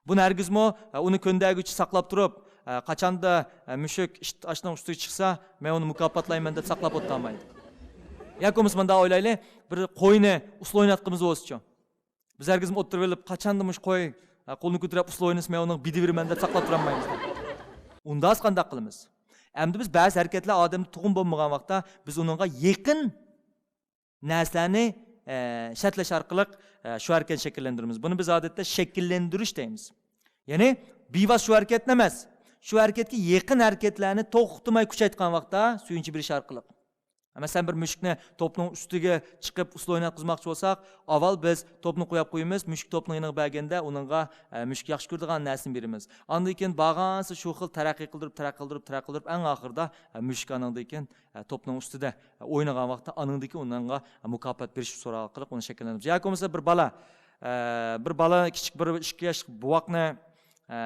بۇنى ھەرگىزمۇ، ئە، ئۇنى كۆندەرگۈچە ساقلاپ تۇرۇپ، ئە، قاچاندا، ئە، مۈشۈك ئىت ئاشنىڭ ئۈستىگە چىقسا، مەن ئۇنى مۇكاپاتلايمەن دەپ ساقلاپ ئولتۇرالمايدۇ. ياكى بولمىسا مۇنداق ئويلايلى، بىر قوينى ئۇسسۇل ئويناتقىنىمىز بولسىچۇ؟ بىز ھەرگىزمۇ ئولتۇرۇۋېلىپ، قاچاندا مۇشۇ قوي، ئە، قولىنى كۆتۈرۈپ ئۇسسۇل ئوينىسا، مەن ئۇنىڭغا بېدىۋېرىمەن دەپ ساقلاپ تۇرالمايمىز. ئۇنداق قانداق قىلىمىز؟ ئەمدى بىز بەزى ھەرىكەتلەر ئادەمدە تۇغۇم بولمىغان ۋاقىتتا، بىز ئۇنىڭغا يېقىن نەرسىلەرنى، ئە، شەرتلەش ئارقىلىق، ئە، شۇ ھەرىكەتنى شەكىللەندۈرىمىز. بۇنى بىز ئادەتتە شەكىللەندۈرۈش دەيمىز. يەنى بىۋاسىتە شۇ ھەرىكەتنى ئەمەس، شۇ ھەرىكەتكە يېقىن ھەرىكەتلەرنى توختىماي كۈچەيتكەن ۋاقىتتا سۆيۈنچە بېرىش ئارقىلىق. مەسىلەن، بىر مۈشۈكنى توپنىڭ ئۈستىگە چىقىپ ئۇسسۇل ئويناتقۇزماقچى بولساق، ئاۋۋال بىز توپنى قويۇپ قويىمىز، مۈشۈك توپنىڭ يېنىغا بەرگەندە ئۇنىڭغا، ئە، مۈشۈك ياخشى كۆرىدىغان نەرسىنى بېرىمىز. ئاندىن كېيىن بارغانسېرى شۇ خىل تەرەققىي قىلدۇرۇپ، تەرەققىي قىلدۇرۇپ، تەرەققىي قىلدۇرۇپ، ئەڭ ئاخىرىدا، ئە، مۈشۈك ئانىڭدىن كېيىن ئە، توپنىڭ ئۈستىدە، ئە، ئوينىغان ۋاقىتتا ئانىڭدىكى ئۇنىڭغا، ئە، مۇكاپات بېرىش سوراق ئارقىلىق ئۇنى شەكىللەندۈرىمىز. ياكى بولمىسا بىر بالا، ئە، بىر بالا كىچىك بىر ئىككى ياشلىق بوۋاقنى، ئە،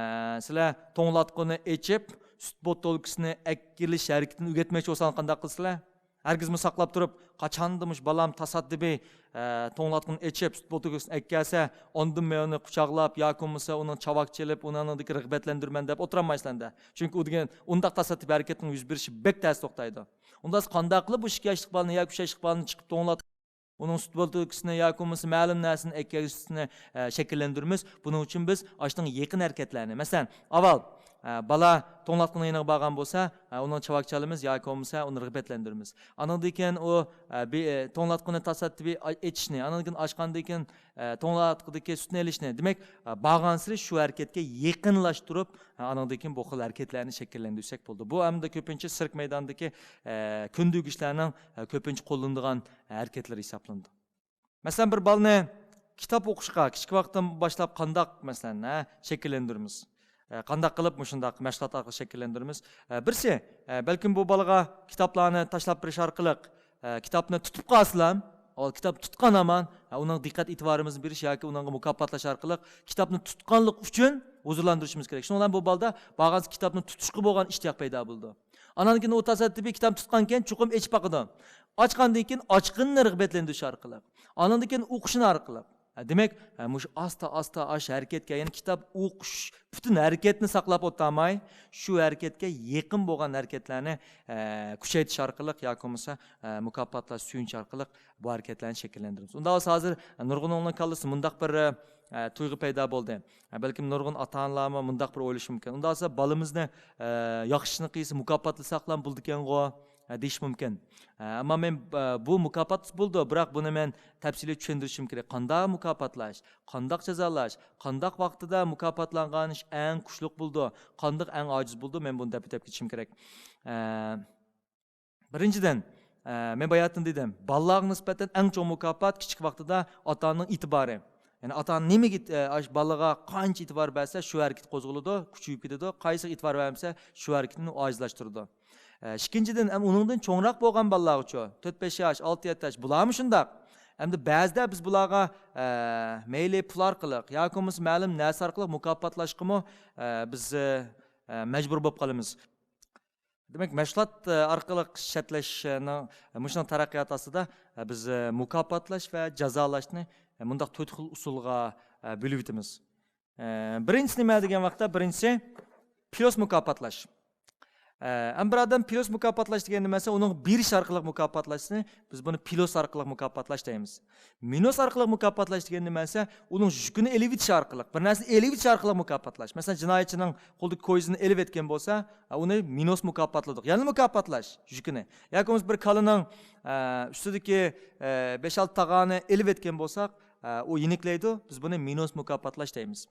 سىلەر توڭلاتقۇنى ئېچىپ، سۈت بوتۇلكىسىنى ئەكىرىش ھەرىكىتىنى ئۆگەتمەكچى بولساڭلار قانداق قىلىسىلەر؟ ھەرگىزمۇ ساقلاپ تۇرۇپ، قاچاندا مۇشۇ بالام تاسادىپىي، ئە، توڭلاتقۇنى ئېچىپ، سۈت بوتۇلكىسىنى ئەكەلسە، ئاندىن مەن ئۇنى قۇچاقلاپ ياكى بولمىسا ئۇنىڭ چاۋاك چېلىپ، ئۇنى ئانىڭدىكى رىغبەتلەندۈرىمەن دەپ ئولتۇرالمايسىلەر-دە. چۈنكى ئۇ دېگەن ئۇنداق تاسادىپىي ھەرىكەتنىڭ يۈز بېرىشى بەك تەس توختايدۇ. ئۇنداق قانداق قىلىپ بۇ ئىككى ياشلىق بالىنى ياكى ئۈچ ياشلىق بالىنى چىقىپ توڭلاتقۇنى، ئۇنىڭ سۈت بوتۇلكىسىنى ياكى بولمىسا مەلۇم نەرسىنى ئەكەلگۈسىنى، ئە، شەكىللەندۈرىمىز؟ بۇنىڭ ئۈچۈن بىز ئاشۇنىڭ يېقىن ھەرىكەتلەرنى، مەسىلەن، ئاۋۋال، ئە، بالا توڭلاتقۇنىڭ يېنىغا بارغان بولسا، ئە، ئۇنىڭ چاۋاك چالىمىز ياكى بولمىسا ئۇنى رىغبەتلەندۈرىمىز. ئانىڭدىن كېيىن ئۇ، ئە، بى-، ئە، توڭلاتقۇنى تاسادىپىي ئا-، ئېچىشنى، ئانىڭدىن كېيىن ئاچقاندىن كېيىن، ئە، توڭلاتقۇدىكى سۈتنى ئېلىشنى، دېمەك، ئە، بارغانسېرى شۇ ھەرىكەتكە يېقىنلاشتۇرۇپ، ئانىڭدىن كېيىن بۇ خىل ھەرىكەتلەرنى شەكىللەندۈرسەك بولىدۇ. بۇ ئەمدى كۆپىنچە سىرك مەيدانىدىكى، ئە، كۆندۈرگۈچلەرنىڭ، ئە، كۆپىنچە قوللىنىدىغان ھەرىكەتلىرى ھېسابلىنىدۇ. مەسىلەن، بىر بالىنى كىتاب ئوقۇشقا كىچىك ۋاقىتتىن باشلاپ قانداق، مەسىلەن، ھە، شەكىللەندۈرىمىز؟ ئە، قانداق قىلىپ مۇشۇنداق مەشغۇلات ئارقىلىق شەكىللەندۈرىمىز؟ ئە، بىرسى، ئە، بەلكىم بۇ بالىغا كىتابلارنى تاشلاپ بېرىش ئارقىلىق، ئە، كىتابنى تۇتۇپ قالسىلا، ئاۋۋال كىتاب تۇتقان ھامان، ئە، ئۇنىڭ دىققەت ئېتىبارىمىزنى بېرىش ياكى ئۇنىڭغا مۇكاپاتلاش ئارقىلىق كىتابنى تۇتقانلىق ئۈچۈن ھۇزۇرلاندۇرۇشىمىز كېرەك. شۇنىڭ بىلەن بۇ بالىدا بارغانسېرى كىتابنى تۇتۇشقا بولغان ئىشتىياق پەيدا بولىدۇ. ئانان كېيىن ئۇ تاسادىپىي كىتابنى تۇتقانكەن، چوقۇم ئېچىپ باقىدۇ. ئاچقاندىن كېيىن ئاچقىنىنى رىغبەتلەندۈرۈش ئارقىلىق، ئانىڭدىن كېيىن ئوقۇشىنى ئارقىلىق. ھە، دېمەك، ھە، مۇشۇ ئاستا، ئاستا ئاش ھەرىكەتكە، يەنى كىتاب ئوقۇش پۈتۈن ھەرىكەتنى ساقلاپ ئولتۇرماي، شۇ ھەرىكەتكە يېقىن بولغان ھەرىكەتلەرنى، ھە، كۈچەيتىش ئارقىلىق ياكى بولمىسا، ھە، مۇكاپاتلاش، سۆيۈنچ ئارقىلىق بۇ ھەرىكەتلەرنى شەكىللەندۈرىمىز. ئۇنداق بولسا ھازىر نۇرغۇنۇڭلارنىڭ كاللىسىدا مۇنداق بىر، ھە، تۇيغۇ پەيدا بولدى. ھە، بەلكىم نۇرغۇن ئاتا-ئانىلارمۇ مۇنداق بىر ئويلىشى مۇمكىن. ئۇنداق بولسا بالىمىزنى، ھە، ياخشى ئىشنى قىلسا مۇكاپاتلىساقلا بولىدىكەنغۇ، ھە، دېيىش مۇمكىن. ھە، ئەمما مەن، ھە، بۇ مۇكاپات بولىدۇ، بىراق بۇنى مەن تەپسىلىي چۈشەندۈرۈشۈم كېرەك. قانداق مۇكاپاتلاش، قانداق جازالاش، قانداق ۋاقتىدا مۇكاپاتلانغان ئىش ئەڭ كۈچلۈك بولىدۇ، قانداق ئەڭ ئاجىز بولىدۇ، مەن بۇنى دەپ ئۆتۈپ كېتىشىم كېرەك. ھە، بىرىنچىدىن، ئە، مەن باياتىن دېدىم، بالىلارغا نىسبەتەن ئەڭ چوڭ مۇكاپات كىچىك ۋاقتىدا ئاتا-ئانىنىڭ ئېتىبارى. يەنى ئاتا-ئانا نېمىگە ئېت-، ئە، ئاش-، بالىغا قانچە ئېتىبار بەرسە، شۇ ھەرىكىتى قوزغىلىدۇ، كۈچىيىپ كېتىدۇ. قايسىغا ئېتىبار بەرمىسە، شۇ ھەرىكىتىنى ئاجىزلاشتۇرىدۇ. ئە، ئىككىنچىدىن، ئەم، ئۇنىڭدىن چوڭراق بولغان بالىلارغىچۇ، تۆت بەش ياش، ئالتە يەتتە ياش، بۇلارمۇ شۇنداق. ئەمدى بەزىدە بىز بۇلارغا، ئە، مەيلى پۇل ئارقىلىق ياكى بولمىسا مەلۇم نەرسە ئارقىلىق مۇكاپاتلاشقىمۇ، ئە، بىز، ئە، مەجبۇر بولۇپ قالىمىز. دېمەك، مەشغۇلات ئارقىلىق شەرتلەشنىڭ، مۇشۇنىڭ تەرەققىياتى ئاستىدا بىز مۇكاپاتلاش ۋە جازالاشنى مۇنداق تۆت خىل ئۇسۇلغا بۆلۈۋېتىمىز. بىرىنچىسى نېمە دېگەن ۋاقىتتا، بىرىنچىسى پىلوس مۇكاپاتلاش. ئەمما بىر ئادەم پىلوس مۇكاپاتلاش دېگەن نېمە دېسە، ئۇنىڭ بېرىش ئارقىلىق مۇكاپاتلاشنى بىز بۇنى پىلوس ئارقىلىق مۇكاپاتلاش دەيمىز. مىنوس ئارقىلىق مۇكاپاتلاش دېگەن نېمە دېسە، ئۇنىڭ يۈكىنى ئېلىۋېتىش ئارقىلىق، بىر نەرسىنى ئېلىۋېتىش ئارقىلىق مۇكاپاتلاش. مەسىلەن، جىنايەتچىنىڭ قولىدىكى كويزىنى ئېلىۋەتكەن بولسا، ئۇنى مىنوس مۇكاپاتلىدۇق. يەنە مۇكاپاتلاش يۈكىنى. ياكى بولمىسا بىر كالىنىڭ ئە، ئۈستىدىكى، ئە، بەش-ئالتە تاغارنى ئېلىۋەتكەن بولساق، ئە، ئۇ يېنىكلەيدۇ. بىز بۇنى مىنوس مۇكاپاتلاش دەيمىز.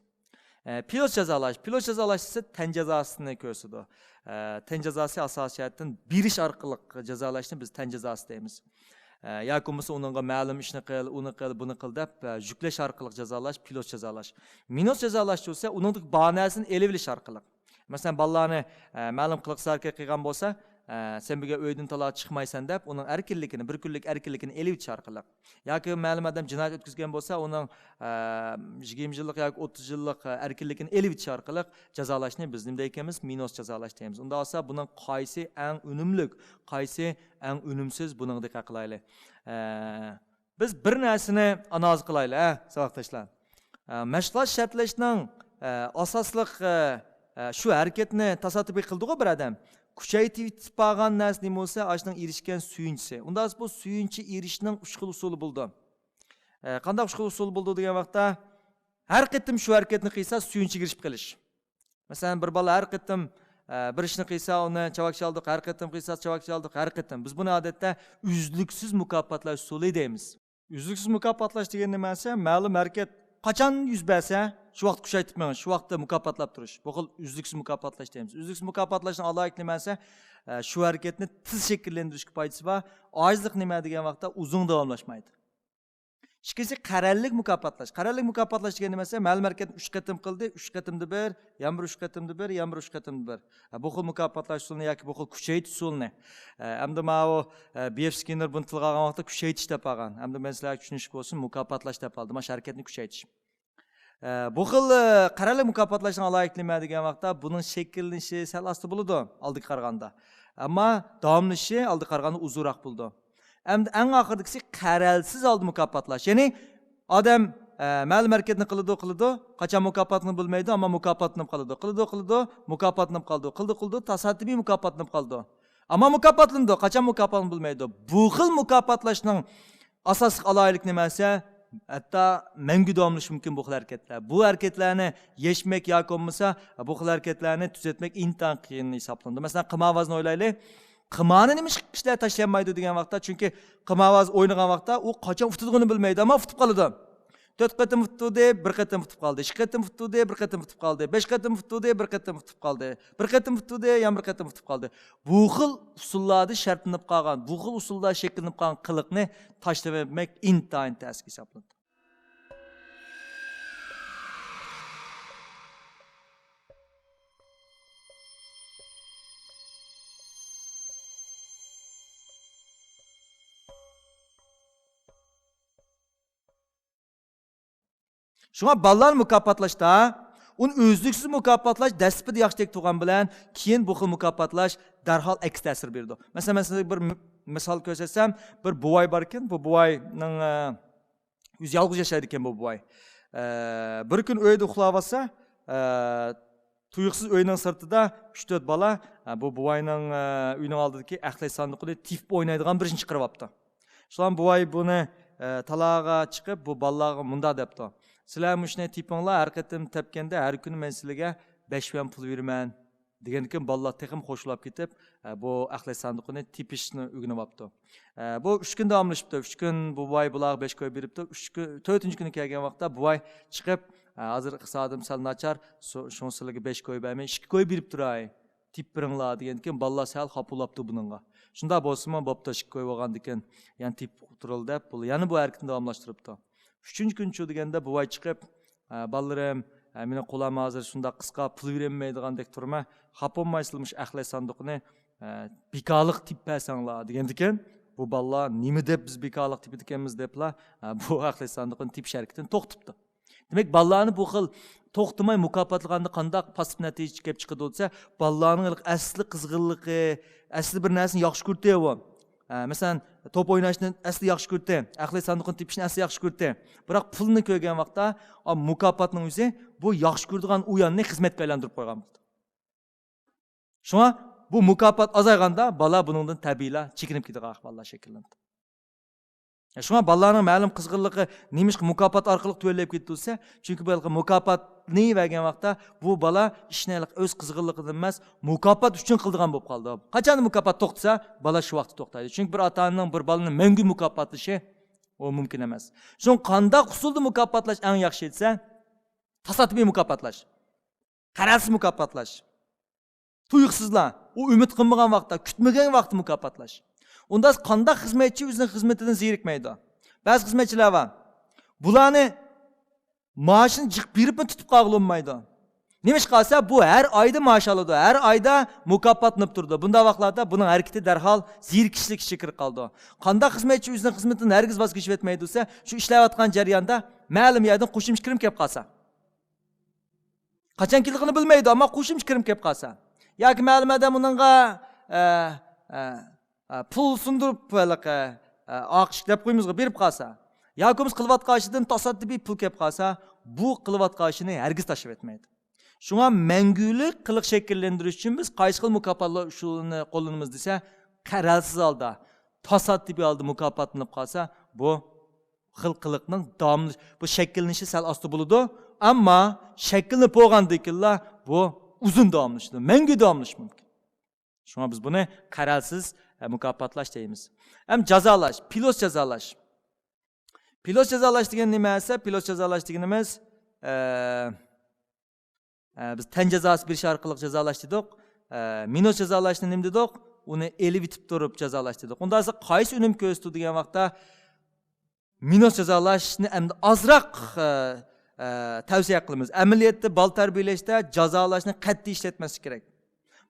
ئە، پىلوس جازالاش. پىلوس جازالاش دېسە تەن جازاسىنى كۆرسىتىدۇ. ئە، تەن جازاسى ئاساسىي جەھەتتىن بېرىش ئارقىلىق جازالاشنى بىز تەن جازاسى دەيمىز. ئە، ياكى بولمىسا ئۇنىڭغا مەلۇم ئىشنى قىل، ئۇنى قىل، بۇنى قىل دەپ، ئە، يۈكلەش ئارقىلىق جازالاش، پىلوس جازالاش. مىنوس جازالاش بولسا ئۇنىڭدىكى بار نەرسىنى ئېلىۋېلىش ئارقىلىق. مەسىلەن، بالىلارنى، ئە، مەلۇم قىلىقسىز ھەرىكەت قىلغان بولسا، ئە، سەن بۈگۈن ئۆيدىن تالا چىقمايسەن دەپ، ئۇنىڭ ئەركىنلىكىنى، بىر كۈنلۈك ئەركىنلىكىنى ئېلىۋېتىش ئارقىلىق. ياكى مەلۇم ئادەم جىنايەت ئۆتكۈزگەن بولسا، ئۇنىڭ، ئە، يىگىرمە يىللىق ياكى ئوتتۇز يىللىق، ئە، ئەركىنلىكىنى ئېلىۋېتىش ئارقىلىق جازالاشنى بىز نېمە دەيمىز؟ مىنوس جازالاش دەيمىز. ئۇنداق بولسا بۇنىڭ قايسى ئەڭ ئۈنۈملۈك، قايسى ئەڭ ئۈنۈمسىز، بۇنىڭغا دىققەت قىلايلى. ئە، بىز بىر نەرسىنى ئانالىز قىلايلى، ھە، ساۋاقداشلار. ئە، مەشغۇلات شەرتلەشنىڭ، ئە، ئاساسلىق، ئە، ئە، شۇ ھەرىكەتنى تاسادىپىي قىلدىغۇ بىر ئادەم. كۈچەيتىۋېتىپ بارغان نەرسە نېمە بولسا، ئاشۇنىڭ ئېرىشكەن سۆيۈنچىسى. ئۇنداق بولسا بۇ سۆيۈنچە ئېرىشىشنىڭ ئۈچ خىل ئۇسۇلى بولىدۇ. ئە، قانداق ئۈچ خىل ئۇسۇل بولىدۇ دېگەن ۋاقىتتا، ھەر قېتىم شۇ ھەرىكەتنى قىلسا، سۆيۈنچىگە ئېرىشىپ قېلىش. مەسىلەن، بىر بالا ھەر قېتىم، ئە، بىر ئىشنى قىلسا، ئۇنى چاۋاك چالدۇق، ھەر قېتىم قىلسا، چاۋاك چالدۇق، ھەر قېتىم. بىز بۇنى ئادەتتە ئۈزلۈكسىز مۇكاپاتلاش ئۇسۇلى دەيمىز. ئۈزلۈكسىز مۇكاپاتلاش دېگەن نېمە دېسە، مەلۇم ھەرىكەت قاچان يۈز بەرسە، شۇ ۋاقىت كۈچەيتىپ مېڭىش، شۇ ۋاقىتتا مۇكاپاتلاپ تۇرۇش. بۇ خىل ئۈزلۈكسىز مۇكاپاتلاش دەيمىز. ئۈزلۈكسىز مۇكاپاتلاشنىڭ ئالاھىدىلىكى نېمە دېسە، ئە، شۇ ھەرىكەتنى تېز شەكىللەندۈرۈشكە پايدىسى بار. ئاجىزلىق نېمە دېگەن ۋاقىتتا ئۇزۇن داۋاملاشمايدۇ. ئىككىنچىسى، قەرەللىك مۇكاپاتلاش. قەرەللىك مۇكاپاتلاش دېگەن نېمە دېسە، مەلۇم ھەرىكەتنى ئۈچ قېتىم قىلدى، ئۈچ قېتىمدا بىر، يەنە بىر ئۈچ قېتىمدا بىر، يەنە بىر ئۈچ قېتىمدا بىر. ھە، بۇ خىل مۇكاپاتلاش ئۇسۇلىنى ياكى بۇ خىل كۈچەيتىش ئۇسۇلىنى، ئە، ئەمدى ماۋۇ، ئە، بىيېف سكىننېر بۇنى تىلغا ئالغان ۋاقىتتا كۈچەيتىش دەپ ئالغان. ئەمدى مەن سىلەرگە چۈشىنىشلىك بولسۇن، مۇكاپاتلاش دەپ ئالدىم. مانا شۇ ھەرىكەتنى كۈچەيتىش. ئە، بۇ خىل، ئە، قەرەللىك مۇكاپاتلاشنىڭ ئالاھىدىلىكى نېمە دېگەن ۋاقىتتا، بۇنىڭ شەكىللىنىشى سەل ئاستا بولىدۇ ئالدىغا قارىغاندا. ئەمما داۋاملىشىشى ئالدىغا قارىغاندا ئۇزۇنراق بولىدۇ. ئەمدى ئەڭ ئاخىرىدىكىسى قەرەلسىز ھالدا مۇكاپاتلاش. يەنى ئادەم، ئە، مەلۇم ھەرىكەتنى قىلىدۇ، قىلىدۇ، قاچان مۇكاپاتلىنىپ بولمايدۇ، ئەمما مۇكاپاتلىنىپ قالىدۇ. قىلىدۇ، قىلىدۇ، مۇكاپاتلىنىپ قالىدۇ. قىلىدۇ، قىلىدۇ، تاسادىپىي مۇكاپاتلىنىپ قالىدۇ. ئەمما مۇكاپاتلىنىدۇ، قاچان مۇكاپاتلىنىپ بولمايدۇ. بۇ خىل مۇكاپاتلاشنىڭ ئاساسلىق ئالاھىدىلىكى نېمە دېسە، ھەتتا مەڭگۈ داۋاملىشىشى مۇمكىن بۇ خىل ھەرىكەتلەر. بۇ ھەرىكەتلەرنى يەشمەك ياكى بولمىسا، بۇ خىل ھەرىكەتلەرنى تۈزەتمەك ئىنتايىن قىيىن ھېسابلىنىدۇ. مەسىلەن، قىمارۋازنى ئويلايلى. قىمارنى نېمىشقا كىشىلەر تاشلىيالمايدۇ دېگەن ۋاقىتتا، چۈنكى قىمارۋاز ئوينىغان ۋاقىتتا ئۇ قاچان ئۇتىدىغىنىنى بىلمەيدۇ، ئەمما ئۇتۇپ قالىدۇ. تۆت قېتىم ئۇتتۇردى، بىر قېتىم ئۇتۇپ قالدى. ئىككى قېتىم ئۇتتۇردى، بىر قېتىم ئۇتۇپ قالدى. بەش قېتىم ئۇتتۇردى، بىر قېتىم ئۇتۇپ قالدى. بىر قېتىم ئۇتتۇردى، يەنە بىر قېتىم ئۇتۇپ قالدى. بۇ خىل ئۇسۇللاردا شەرتلىنىپ قالغان، بۇ خىل ئۇسۇلدا شەكىللىنىپ قالغان قىلىقنى تاشلىۋەتمەك ئىنتايىن تەس ھېسابلىنىدۇ. شۇڭا بالىلارنى مۇكاپاتلاشتا، ئۇنى ئۈزلۈكسىز مۇكاپاتلاش دەسلىپىدە ياخشى تەكتى تۇرغان بىلەن، كېيىن بۇ خىل مۇكاپاتلاش دەرھال ئەكس تەسىر بېرىدۇ. مەسىلەن، مەن سىزگە بىر م-، مىسال كۆرسەتسەم، بىر بوۋاي باركەن، بۇ بوۋاينىڭ، ئە، ئۆزى يالغۇز ياشايدىكەن بۇ بوۋاي. ئە، بىر كۈن ئۆيدە ئۇخلاۋاتسا، ئە، تۇيۇقسىز ئۆينىڭ سىرتىدا ئۈچ تۆت بالا، ئە، بۇ بوۋاينىڭ، ئە، ئۆيىنىڭ ئالدىدىكى ئەخلەت ساندۇقىنى تېپىپ ئوينايدىغان بىر ئىشنى چىقىرىۋاپتۇ. شۇلار بوۋاي بۇنى، ئە، تالاغا چىقىپ، بۇ بالىلارغا مۇنداق دەپتۇ: «سىلەر مۇشۇنى تېپىڭلار، ھەر قېتىم تەپكەندە ھەر كۈنى مەن سىلەرگە بەش يۈەن پۇل بېرىمەن.» دېگەندىكىن بالىلار تېخىمۇ خۇشلاپ كېتىپ، ئە، بۇ ئەخلەت ساندۇقىنى تېپىشنى ئۆگىنىۋاپتۇ. ئە، بۇ ئۈچ كۈن داۋاملىشىپتۇ. ئۈچ كۈن بۇ بوۋاي بۇلارغا بەش كوي بېرىپتۇ. ئۈچ كۈن، تۆتىنچى كۈنى كەلگەن ۋاقىتتا بوۋاي چىقىپ، ئە، «ھازىر ئىقتىسادىم سەل ناچار، سو-، شۇڭا سىلەرگە بەش كوي بەرمەي، ئىككى كوي بېرىپ تۇراي. تېپىپ بېرىڭلار» دېگەندىكىن بالىلار سەل خاپا بولاپتۇ بۇنىڭغا. شۇنداق بولسىمۇ، «بوپتۇ، ئىككى كوي بولغاندىكىن يەنە تېپىپ تۇرۇل» دەپ، بۇ يەنە بۇ ھەرىكىتىنى داۋاملاشتۇرۇپتۇ. ئۈچىنچى كۈنچۇ دېگەندە بوۋاي چىقىپ، «ئە، بالىلىرىم، ئە، مېنىڭ قولۇم ھازىر شۇنداق قىسقا، پۇل بېرەلمەيدىغاندەك تۇرما، خاپا بولمايسىلەر مۇشۇ ئەخلەت ساندۇقىنى، ئە، بىكارلىق تېپىپ بەرسەڭلار» دېگەندىكىن، بۇ بالىلار «نېمە دەپ بىز بىكارلىق تېپىدىكەنمىز؟» دەپلا، ئە، بۇ ئەخلەت ساندۇقىنى تېپىش ھەرىكىتىنى توختىتىپتۇ. دېمەك، بالىلارنى بۇ خىل توختىماي مۇكاپاتلىغاندا قانداق پاسسىپ نەتىجە كېلىپ چىقىدۇ دېسە، بالىلارنىڭ ھېلىقى ئەسلى قىزغىنلىقى، ئەسلى بىر نەرسىنى ياخشى كۆرىتى ئۇ. ئە، مەسىلەن، توپ ئويناشنى ئەسلى ياخشى كۆرىتى، ئەقلىي ساندۇقنى تېپىشنى ئەسلى ياخشى كۆرىتى. بىراق پۇلنى كۆرگەن ۋاقىتتا، ئا، مۇكاپاتنىڭ ئۆزى بۇ ياخشى كۆرىدىغان ئۇ ياننى خىزمەتكە ئايلاندۇرۇپ قويغان بولىدۇ. شۇڭا بۇ مۇكاپات ئازايغاندا بالا بۇنىڭدىن تەبىئىيلا چېكىنىپ كېتىدىغان ئەھۋاللار شەكىللىنىدۇ. شۇڭا بالىلارنىڭ مەلۇم قىزغىنلىقى نېمىشقا مۇكاپات ئارقىلىق تۆۋەنلەپ كېتىدۇ دېسە، چۈنكى بۇ ھېلىقى مۇكاپاتنى بەرگەن ۋاقىتتا بۇ بالا ئىشنى ھېلىقى ئۆز قىزغىنلىقىدىن ئەمەس، مۇكاپات ئۈچۈن قىلىدىغان بولۇپ قالىدۇ. قاچان مۇكاپات توختىسا، بالا شۇ ۋاقىتتا توختايدۇ. چۈنكى بىر ئاتا ئانىنىڭ بىر بالىنى مەڭگۈ مۇكاپاتلىشى ئۇ مۇمكىن ئەمەس. شۇڭا قانداق ئۇسۇلدا مۇكاپاتلاش ئەڭ ياخشى دېسە، تاسادىپىي مۇكاپاتلاش. قەرەلسىز مۇكاپاتلاش. تۇيۇقسىزلا، ئۇ ئۈمىد قىلمىغان ۋاقىتتا، كۈتمىگەن ۋاقىتتا مۇكاپاتلاش. ئۇندا قانداق خىزمەتچى ئۆزىنىڭ خىزمىتىدىن زېرىكمەيدۇ؟ بەزى خىزمەتچىلەر بار. بۇلارنى مائاشىنى جىق بېرىپمۇ تۇتۇپ قالغىلى بولمايدۇ. نېمىشقا دېسە، بۇ ھەر ئايدا مائاش ئالىدۇ، ھەر ئايدا مۇكاپاتلىنىپ تۇرىدۇ. بۇنداق ۋاقىتلاردا بۇنىڭ ھەرىكىتى دەرھال زېرىكىشلىك ئىچىگە كىرىپ قالىدۇ. قانداق خىزمەتچى ئۆزىنىڭ خىزمىتىدىن ھەرگىز ۋاز كېچىپ ئۆتمەيدۇ دېسە، شۇ ئىشلەۋاتقان جەرياندا مەلۇم يەردىن قوشۇمچە كىرىم كېلىپ قالسا. قاچان كېلىدىغىنى بىلمەيدۇ، ئەمما قوشۇمچە كىرىم كېلىپ قالسا. ياكى مەلۇم ئادەم ئۇنىڭغا، ئە، ئە، ئە، پۇل سۇندۇرۇپ، ھېلىقى، ئە، ئاقىش دەپ قويىمىزغا بېرىپ قالسا. ياكى بولمىسا قىلىۋاتقان ئىشىدىن تاسادىپىي پۇل كېلىپ قالسا، بۇ قىلىۋاتقان ئىشىنى ھەرگىز تاشلىۋەتمەيدۇ. شۇڭا مەڭگۈلۈك قىلىق شەكىللەندۈرۈش ئۈچۈن بىز قايسى خىل مۇكاپاتلاش ئۇسۇلىنى قوللىنىمىز دېسە، قەرەلسىز ھالدا، تاسادىپىي ھالدا مۇكاپاتلىنىپ قالسا، بۇ خىل قىلىقنىڭ داۋاملىش-، بۇ شەكىللىنىشى سەل ئاستا بولىدۇ. ئەمما شەكىللىنىپ بولغاندىن كېيىنلا بۇ ئۇزۇن داۋاملىشىدۇ، مەڭگۈ داۋاملىشىشى مۇمكىن. شۇڭا بىز بۇنى قەرەلسىز، ئە، مۇكاپاتلاش دەيمىز. ھەم جازالاش، پىلوس جازالاش. پىلوس جازالاش دېگەن نېمە دېسە، پىلوس جازالاش دېگىنىمىز، ئە، ئە، بىز تەن جازاسى بېرىش ئارقىلىق جازالاش دېدۇق. ئە، مىنۇس جازالاشنى نېمە دېدۇق؟ ئۇنى ئېلىۋېتىپ تۇرۇپ جازالاش دېدۇق. ئۇندا ھازىر قايسى ئۈنۈم كۆرسىتىدۇ دېگەن ۋاقىتتا، مىنۇس جازالاشنى ئەمدى ئازراق، ئە، ئە، تەۋسىيە قىلىمىز. ئەمەلىيەتتە بالا تەربىيەلەشتە جازالاشنى قەتئىي ئىشلەتمەسلىك كېرەك.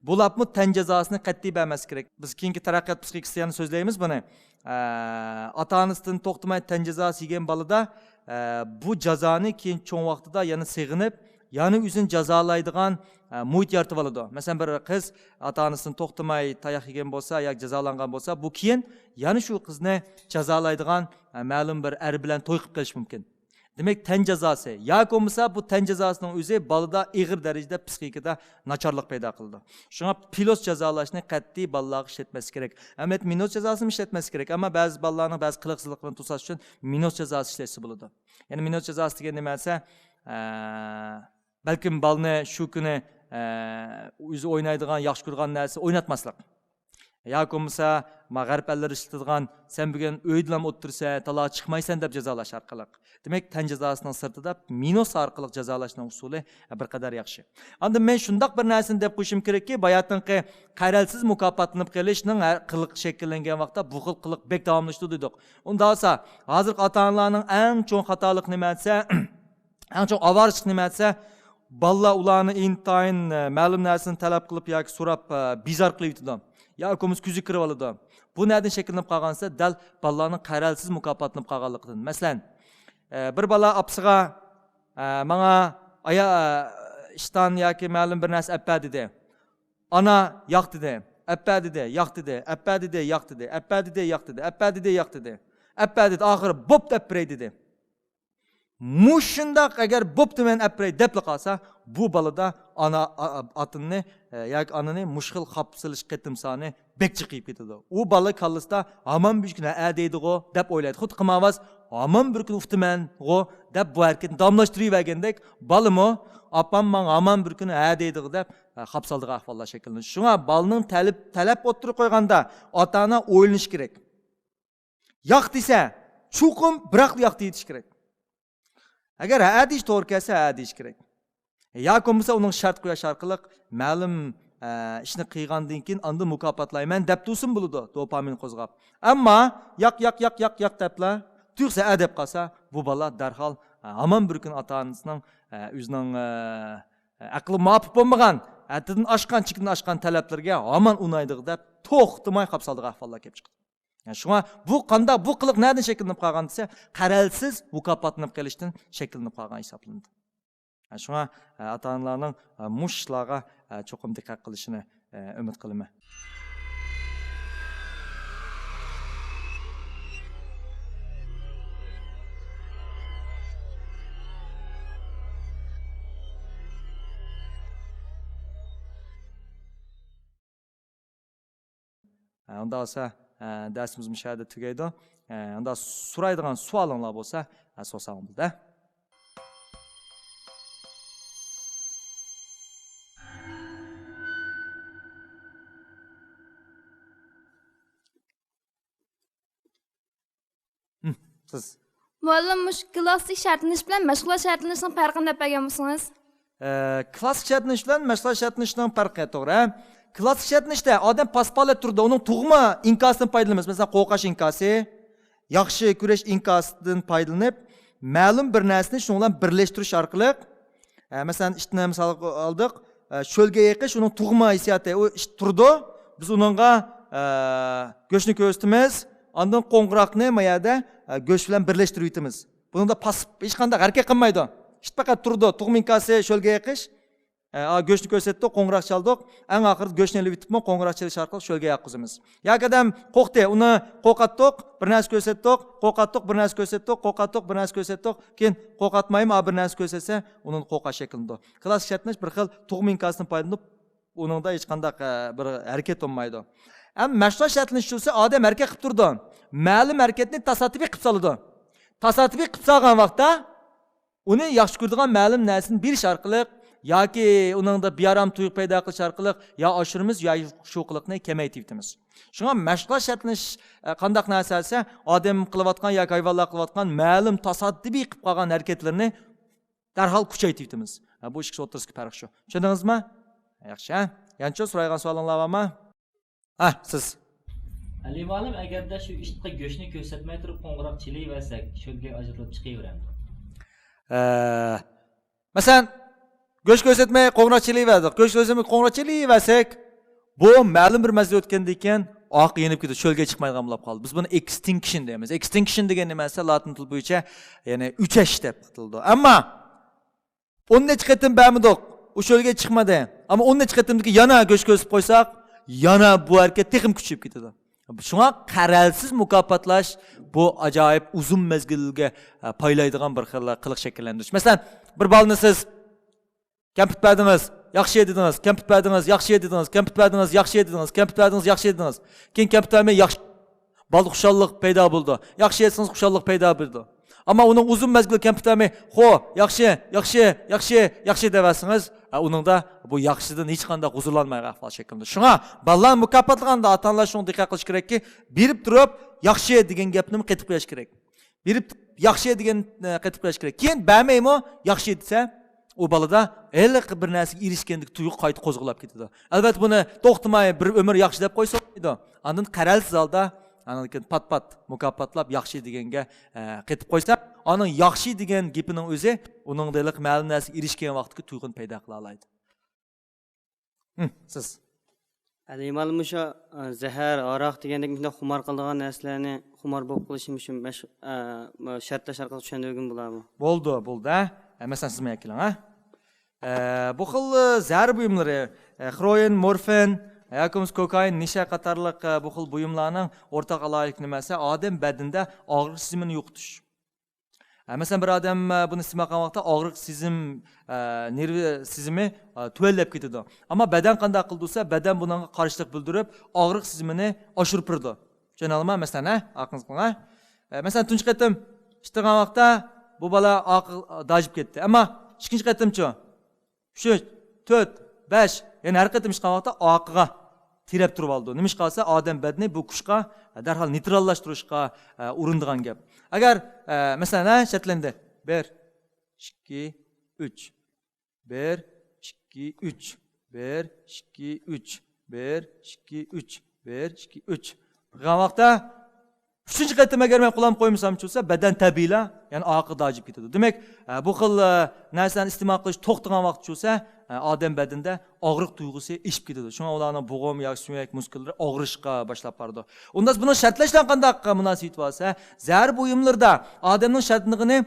بولۇپمۇ تەن جازاسىنى قەتئىي بەرمەسلىك كېرەك. بىز كېيىنكى تەرەققىيات پسىخىكىسىدا يەنە سۆزلەيمىز بۇنى. ئە، ئاتا-ئانىسىدىن توختىماي تەن جازاسى يېگەن بالىدا، ئە، بۇ جازانى كېيىن چوڭ ۋاقتىدا يەنە سېغىنىپ، يەنە ئۆزىنى جازالايدىغان، ئە، مۇھىت يارىتىۋالىدۇ. مەسىلەن، بىر قىز ئاتا-ئانىسىدىن توختىماي تاياق يېگەن بولسا ياكى جازالانغان بولسا، بۇ كېيىن يەنە شۇ قىزنى جازالايدىغان، ئە، مەلۇم بىر ئەر بىلەن توي قىلىپ قېلىشى مۇمكىن. دېمەك، تەن جازاسى ياكى بولمىسا بۇ تەن جازاسىنىڭ ئۆزى بالىدا ئېغىر دەرىجىدە پسىخىكىدا ناچارلىق پەيدا قىلىدۇ. شۇڭا پىلوس جازالاشنى قەتئىي بالىلارغا ئىشلەتمەسلىك كېرەك. ئەمەلىيەتتە مىنۇس جازاسىنى ئىشلەتمەسلىك كېرەك، ئەمما بەزى بالىلارنىڭ بەزى قىلىقسىزلىقلىرىنى توساش ئۈچۈن مىنۇس جازاسى ئىشلەتسە بولىدۇ. يەنى مىنۇس جازاسى دېگەن نېمە دېسە، ئە، بەلكىم بالىنى شۇ كۈنى، ئە، ئۆزى ئوينايدىغان، ياخشى كۆرىدىغان نەرسە ئويناتماسلىق. ياكى بولمىسا، ما غەرب ئەللىرى ئىشلىتىدىغان، «سەن بۈگۈن ئۆيدىلا ئولتۇرىسەن، تالا چىقمايسەن» دەپ جازالاش ئارقىلىق. دېمەك، تەن جازاسىنىڭ سىرتىدا مىنۇس ئارقىلىق جازالاشنىڭ ئۇسۇلى بىر قەدەر ياخشى. ئاندىن مەن شۇنداق بىر نەرسىنى دەپ قويۇشۇم كېرەككى، باياتىنقى قەرەلسىز مۇكاپاتلىنىپ قېلىشنىڭ ھەر قىلىق شەكىللەنگەن ۋاقىتتا بۇ خىل قىلىق بەك داۋاملىشىدۇ دېدۇق. ئۇنداق بولسا، ھازىرقى ئاتا-ئانىلارنىڭ ئەڭ چوڭ خاتالىقى نېمە دېسە، ئەڭ چوڭ ئاۋارىچىلىق نېمە دېسە، بالىلار ئۇلارنى ئىنتايىن، ئە، مەلۇم نەرسىنى تەلەپ قىلىپ ياكى سوراپ، ئە، بىزار قىلىۋېتىدۇ. ياكى بولمىسا كۆزى كىرىۋالىدۇ. بۇ نەدىن شەكىللىنىپ قالغان دېسە، دەل بالىلارنىڭ قەرەلسىز مۇكاپاتلىنىپ قالغانلىقىدىن. مەسىلەن، ئە، بىر بالا ئاپىسىغا، ئە، «ماڭا ئايا-، ئە، ئىشتان ياكى مەلۇم بىر نەرسە ئەپ بەر» دېدى. ئانا «ياق» دېدى، «ئەپ بەر» دېدى، «ياق» دېدى، «ئەپ بەر» دېدى، «ياق» دېدى، «ئەپ بەر» دېدى، «ياق» دېدى، «ئەپ بەر» دېدى، «ياق» دېدى، «ئەپ بەر» دېدى، ئاخىرى «بوپتۇ، ئەپ بېرەي» دېدى. مۇشۇنداق ئەگەر «بوپتۇ، مەن ئەپ بېرەي» دەپلا قالسا، بۇ بالىدا ئانا، ئا-، ئا-، ئاتىنى، ئە، ياكى ئانىنى مۇشۇ خىل خاپا سېلىش قېتىم سانى بەك جىقىيىپ كېتىدۇ. ئۇ بالا كاللىسىدا ھامان بىر كۈنى «ھە» دەيدىغۇ دەپ ئويلايدۇ. خۇددى قىمارۋاز «ھامان بىر كۈنى ئۇتىمەنغۇ» دەپ بۇ ھەرىكەتنى داۋاملاشتۇرۇۋەرگەندەك، بالىمۇ «ئاپام ماڭا ھامان بىر كۈنى ھە دەيدىغۇ» دەپ، ئە، خاپا سالىدىغان ئەھۋاللار شەكىللىنىدۇ. شۇڭا بالىنىڭ تەلىپ، تەلەپ ئوتتۇرىغا قويغاندا ئاتا-ئانا ئويلىنىشى كېرەك. «ياق» دېسە، چوقۇم بىراقلا «ياق» دېيىش كېرەك. ئەگەر «ھە» دېيىش توغرا كەلسە، «ھە» دېيىش كېرەك. ياكى بولمىسا ئۇنىڭغا شەرت قويۇش ئارقىلىق مەلۇم، ئە، ئىشنى قىلغاندىن كېيىن ئاندىن مۇكاپاتلايمەن دەپ تۇرسىمۇ بولىدۇ، دوپامىن قوزغاپ. ئەمما «ياق، ياق، ياق، ياق، ياق» دەپلا، تۇيۇقسىز «ھە» دەپ قالسا، بۇ بالا دەرھال، ئە، ھامان بىر كۈنى ئاتا-ئانىسىنىڭ، ئە، ئۆزىنىڭ، ئە، ئەقلى مۇۋاپىق بولمىغان، ھەددىدىن ئاشقان، چېكىدىن ئاشقان تەلەپلىرىگە ھامان ئۇنايدىغۇ دەپ توختىماي خاپا سالىدىغان ئەھۋاللار كېلىپ چىقىدۇ. شۇڭا بۇ قانداق، بۇ قىلىق نەدىن شەكىللىنىپ قالغان دېسە، قەرەلسىز مۇكاپاتلىنىپ قېلىشتىن شەكىللىنىپ قالغان ھېسابلىنىدۇ. شۇڭا ئاتا-ئانىلارنىڭ مۇشۇ ئىشلارغا چوقۇم دىققەت قىلىشىنى ئۈمىد قىلىمەن. ئۇنداق بولسا، دەرسىمىز مۇشۇ يەردە تۈگەيدۇ. ئۇنداق سورايدىغان سوئالىڭلار بولسا، سورىساڭلار بولىدۇ. سىز. مۇئەللىم، مۇشۇ كىلاسسىك شەرتلىنىش بىلەن مەشغۇلات شەرتلىنىشنىڭ پەرقىنى دەپ بەرگەن بولسىڭىز. ئە، كىلاسسىك شەرتلىنىش بىلەن مەشغۇلات شەرتلىنىشنىڭ پەرقى، توغرا. كىلاسسىك شەرتلىنىشتە ئادەم پاسپالەت تۇرىدۇ، ئۇنىڭ تۇغما ئىنكاسىدىن پايدىلىنىمىز. مەسىلەن، قوقاش ئىنكاسى، ياخشى كۈرەش ئىنكاسىدىن پايدىلىنىپ، مەلۇم بىر نەرسىنى شۇنىڭ بىلەن بىرلەشتۈرۈش ئارقىلىق، ئە، مەسىلەن، ئىتنى مىسالغا ئالدۇق، ئە، شۆلگە يېقىش ئۇنىڭ تۇغما ھېسسىياتى، ئۇ ئىت تۇرىدۇ، بىز ئۇنىڭغا، ئە، گۆشنى كۆرسىتىمىز، ئاندىن قوڭغۇراقنى ما يەردە، ئە، گۆش بىلەن بىرلەشتۈرۈۋېتىمىز. بۇنىڭدا پاسسىپ، ھېچقانداق ھەرىكەت قىلمايدۇ. ئىت پەقەت تۇرىدۇ، تۇغما ئىنكاسى، شۆلگە يېقىش. ئە، ئا، گۆشنى كۆرسەتتۇق، قوڭغۇراق چالدۇق. ئەڭ ئاخىرىدا گۆشنى ئېلىۋېتىپمۇ قوڭغۇراق چېلىش ئارقىلىق شۆلگە ياققۇزىمىز. ياكى ئادەم قورقتى، ئۇنى قورقاتتۇق، بىر نەرسە كۆرسەتتۇق، قورقاتتۇق، بىر نەرسە كۆرسەتتۇق، قورقاتتۇق، بىر نەرسە كۆرسەتتۇق. كېيىن قورقاتمايمۇ، ئا، بىر نەرسە كۆرسەتسە، ئۇنىڭدا قورقاش شەكىللىنىدۇ. كىلاسسىك شەرتلىنىش بىر خىل تۇغما ئىنكاسىدىن پايدىلىنىپ، ئۇنىڭدا ھېچقانداق، ئە، بىر ھەرىكەت بولمايدۇ. ئەمما مەشغۇلات شەرتلىنىش بولسا ئادەم ھەرىكەت قىلىپ تۇرىدۇ. مەلۇم ھەرىكەتنى تاسادىپىي قىلىپ سالىدۇ. تاسادىپىي قىلىپ سالغان ۋاقىتتا ئۇنى ياخشى كۆرىدىغان مەلۇم نەرسىنى بېرىش ئارقىلىق ياكى ئۇنىڭدا بىئارام تۇيغۇ پەيدا قىلىش ئارقىلىق يا ئاشۇرىمىز يا شۇ قىلىقنى كېمەيتىۋېتىمىز. شۇڭا مەشغۇلات شەرتلىنىش، ئە، قانداق نەرسە دېسە، ئادەم قىلىۋاتقان ياكى ھايۋانلار قىلىۋاتقان مەلۇم تاسادىپىي قىلىپ قالغان ھەرىكەتلىرىنى دەرھال كۈچەيتىۋېتىمىز. ھە، بۇ ئىككىسى ئوتتۇرىسىدىكى پەرق شۇ. چۈشەندىڭىزمۇ؟ ياخشى، ھە؟ يەنىچۇ سورايدىغان سوئالىڭلار بارمۇ؟ ھە، سىز. ئەلى مۇئەللىم، ئەگەردە شۇ ئىتقا گۆشنى كۆرسەتمەي تۇرۇپ قوڭغۇراق چېلىۋەرسەك، شۆلگە ئاجرىتىلىپ چىقىۋېرەمدۇ؟ ئە، مەسىلەن، گۆش كۆرسەتمەي قوڭغۇراق چېلىۋەردۇق. گۆش كۆرسەتمەي قوڭغۇراق چېلىۋەرسەك، بۇ مەلۇم بىر مەزگىل ئۆتكەندىن كېيىن ئارقا يېنىپ كېتىدۇ، شۆلگە چىقمايدىغان بولۇپ قالدى. بىز بۇنى ئېكستىنكشن دەيمىز. ئېكستىنكشن دېگەن نېمە دېسە، لاتىن تىلى بويىچە، يەنى ئۆچەش دەپ ئاتىلىدۇ. ئەمما ئون نەچچە قېتىم بەرمىدۇق، ئۇ شۆلگە چىقمىدى. ئەمما ئون نەچچە قېتىمدىن كېيىن يەنە گۆش كۆرسىتىپ قويساق، يەنە بۇ ھەرىكەت تېخىمۇ كۈچىيىپ كېتىدۇ. شۇڭا قەرەلسىز مۇكاپاتلاش بۇ ئاجايىپ ئۇزۇن مەزگىلگە، ئە، پايلايدىغان بىر خىل قىلىق شەكىللەندۈرۈش. مەسىلەن، بىر بالىنى سىز كەمپۈت بەردىڭىز، ياخشى دېدىڭىز، كەمپۈت بەردىڭىز، ياخشى دېدىڭىز، كەمپۈت بەردىڭىز، ياخشى دېدىڭىز، كەمپۈت بەردىڭىز، ياخشى دېدىڭىز. كېيىن كەمپۈت بەرمەي ياخشى، بالىدا خۇشاللىق پەيدا بولىدۇ. ياخشى دېسىڭىز خۇشاللىق پەيدا بولىدۇ. ئەمما ئۇنىڭ ئۇزۇن مەزگىل كەمپۈت بەرمەي، خو، ياخشى، ياخشى، ياخشى، ياخشى دەۋەرسىڭىز، ئە، ئۇنىڭدا بۇ ياخشىدىن ھېچقانداق ھۇزۇرلانمايدىغان ئەھۋال شەكىللىنىدۇ. شۇڭا بالىلارنى مۇكاپاتلىغاندا ئاتا-ئانىلار شۇنىڭغا دىققەت قىلىش كېرەككى، بېرىپ تۇرۇپ ياخشى دېگەن گەپنىمۇ قېتىپ قويۇش كېرەك. بېرىپ ياخشى دېگەن، ئە، قېتىپ قويۇش كېرەك. كېيىن بەرمەيمۇ ياخشى دېسە، ئۇ بالىدا ھېلىقى بىر نەرسىگە ئېرىشكەندىكى تۇيغۇ قايتا قوزغىلاپ كېتىدۇ. ئەلۋەتتە، بۇنى توختىماي بىر ئۆمۈر ياخشى دەپ قويسا بولمايدۇ. ئاندىن قەرەلسىز ھالدا، ئاندىن كېيىن پات-پات مۇكاپاتلاپ ياخشى دېگەنگە، ئە، قېتىپ قويسا، ئانىڭ ياخشى دېگەن گېپىنىڭ ئۆزى ئۇنىڭدا ھېلىقى مەلۇم نەرسىگە ئېرىشكەن ۋاقتىدىكى تۇيغۇنى پەيدا قىلالايدۇ. ھىم، سىز. ئەلى مۇئەللىم، مۇشۇ، ئە، زەھەر، ھاراق دېگەندەك مۇشۇنداق خۇمار قىلىدىغان نەرسىلەرنى خۇمار بولۇپ قېلىشنى مۇشۇ مەش-، ئە، شەرتلەش ئارقىلىق چۈشەندۈرگىلى بولارمۇ؟ بولىدۇ، بولىدۇ، ھە؟ ئە، مەسىلەن، سىزمۇ ئەكېلىڭ، ھە؟ ئە، بۇ خىل، ئە، زەھەر بۇيۇملىرى، ئە، خروئىن، مورفىن، ياكى بولمىسا كوكائىن، نىشە قاتارلىق، ئە، بۇ خىل بۇيۇملارنىڭ ئورتاق ئالاھىدىلىكى نېمە دېسە، ئادەم بەدىنىدە ئاغرىق سېزىمىنى يوقىتىش. ئە، مەسىلەن، بىر ئادەم، ئە، بۇنى ئىستېمال قىلغان ۋاقىتتا ئاغرىق سېزىم، ئە، نېرۋا سېزىمى، ئە، تۆۋەنلەپ كېتىدۇ. ئەمما بەدەن قانداق قىلىدۇ دېسە، بەدەن بۇنىڭغا قارشىلىق بىلدۈرۈپ، ئاغرىق سېزىمىنى ئاشۇرۇپ بېرىدۇ. چۈشەنەلما، مەسىلەن، ھە؟ ئارقىڭىزغا قىلىڭ، ھە؟ ئە، مەسىلەن، تۇنجى قېتىم ئىچىدىغان ۋاقىتتا بۇ بالا ئارقىغا داجىپ كەتتى. ئەمما ئىككىنچى قېتىمچۇ؟ ئۈچ، تۆت، بەش، يەنە ھەر قېتىم ئىچقان ۋاقىتتا ئارقىغا تىرەپ تۇرۇۋالىدۇ. نېمىشقا دېسە، ئادەم بەدىنى بۇ كۈچقا دەرھال نېيتراللاشتۇرۇشقا، ئە، ئۇرۇنىدىغان گەپ. ئەگەر، ئە، مەسىلەن، ھە، شەرتلەندى. بىر، ئىككى، ئۈچ. بىر، ئىككى، ئۈچ. بىر، ئىككى، ئۈچ. بىر، ئىككى، ئۈچ. بىر، ئىككى، ئۈچ. قىلغان ۋاقىتتا ئۈچىنچى قېتىم ئەگەر مەن قولامنى قويمىسامچۇ بولسا، بەدەن تەبىئىيلا، يەنى ئارقىغا داجىپ كېتىدۇ. دېمەك، ئە، بۇ خىل، ئە، نەرسىلەرنى ئىستېمال قىلىش توختىغان ۋاقىتچۇ بولسا، ئادەم بەدىنىدە ئاغرىق تۇيغۇسى ئېشىپ كېتىدۇ. شۇڭا ئۇلارنىڭ بوغۇم ياكى سۆڭەك مۇسكۇللىرى ئاغرىشقا باشلاپ بارىدۇ. ئۇنداق بۇنىڭ شەرتلەش بىلەن قانداق مۇناسىۋىتى بار دېسە، زەھەر بۇيۇملىرىدا ئادەمنىڭ شەرتلىنىدىغىنى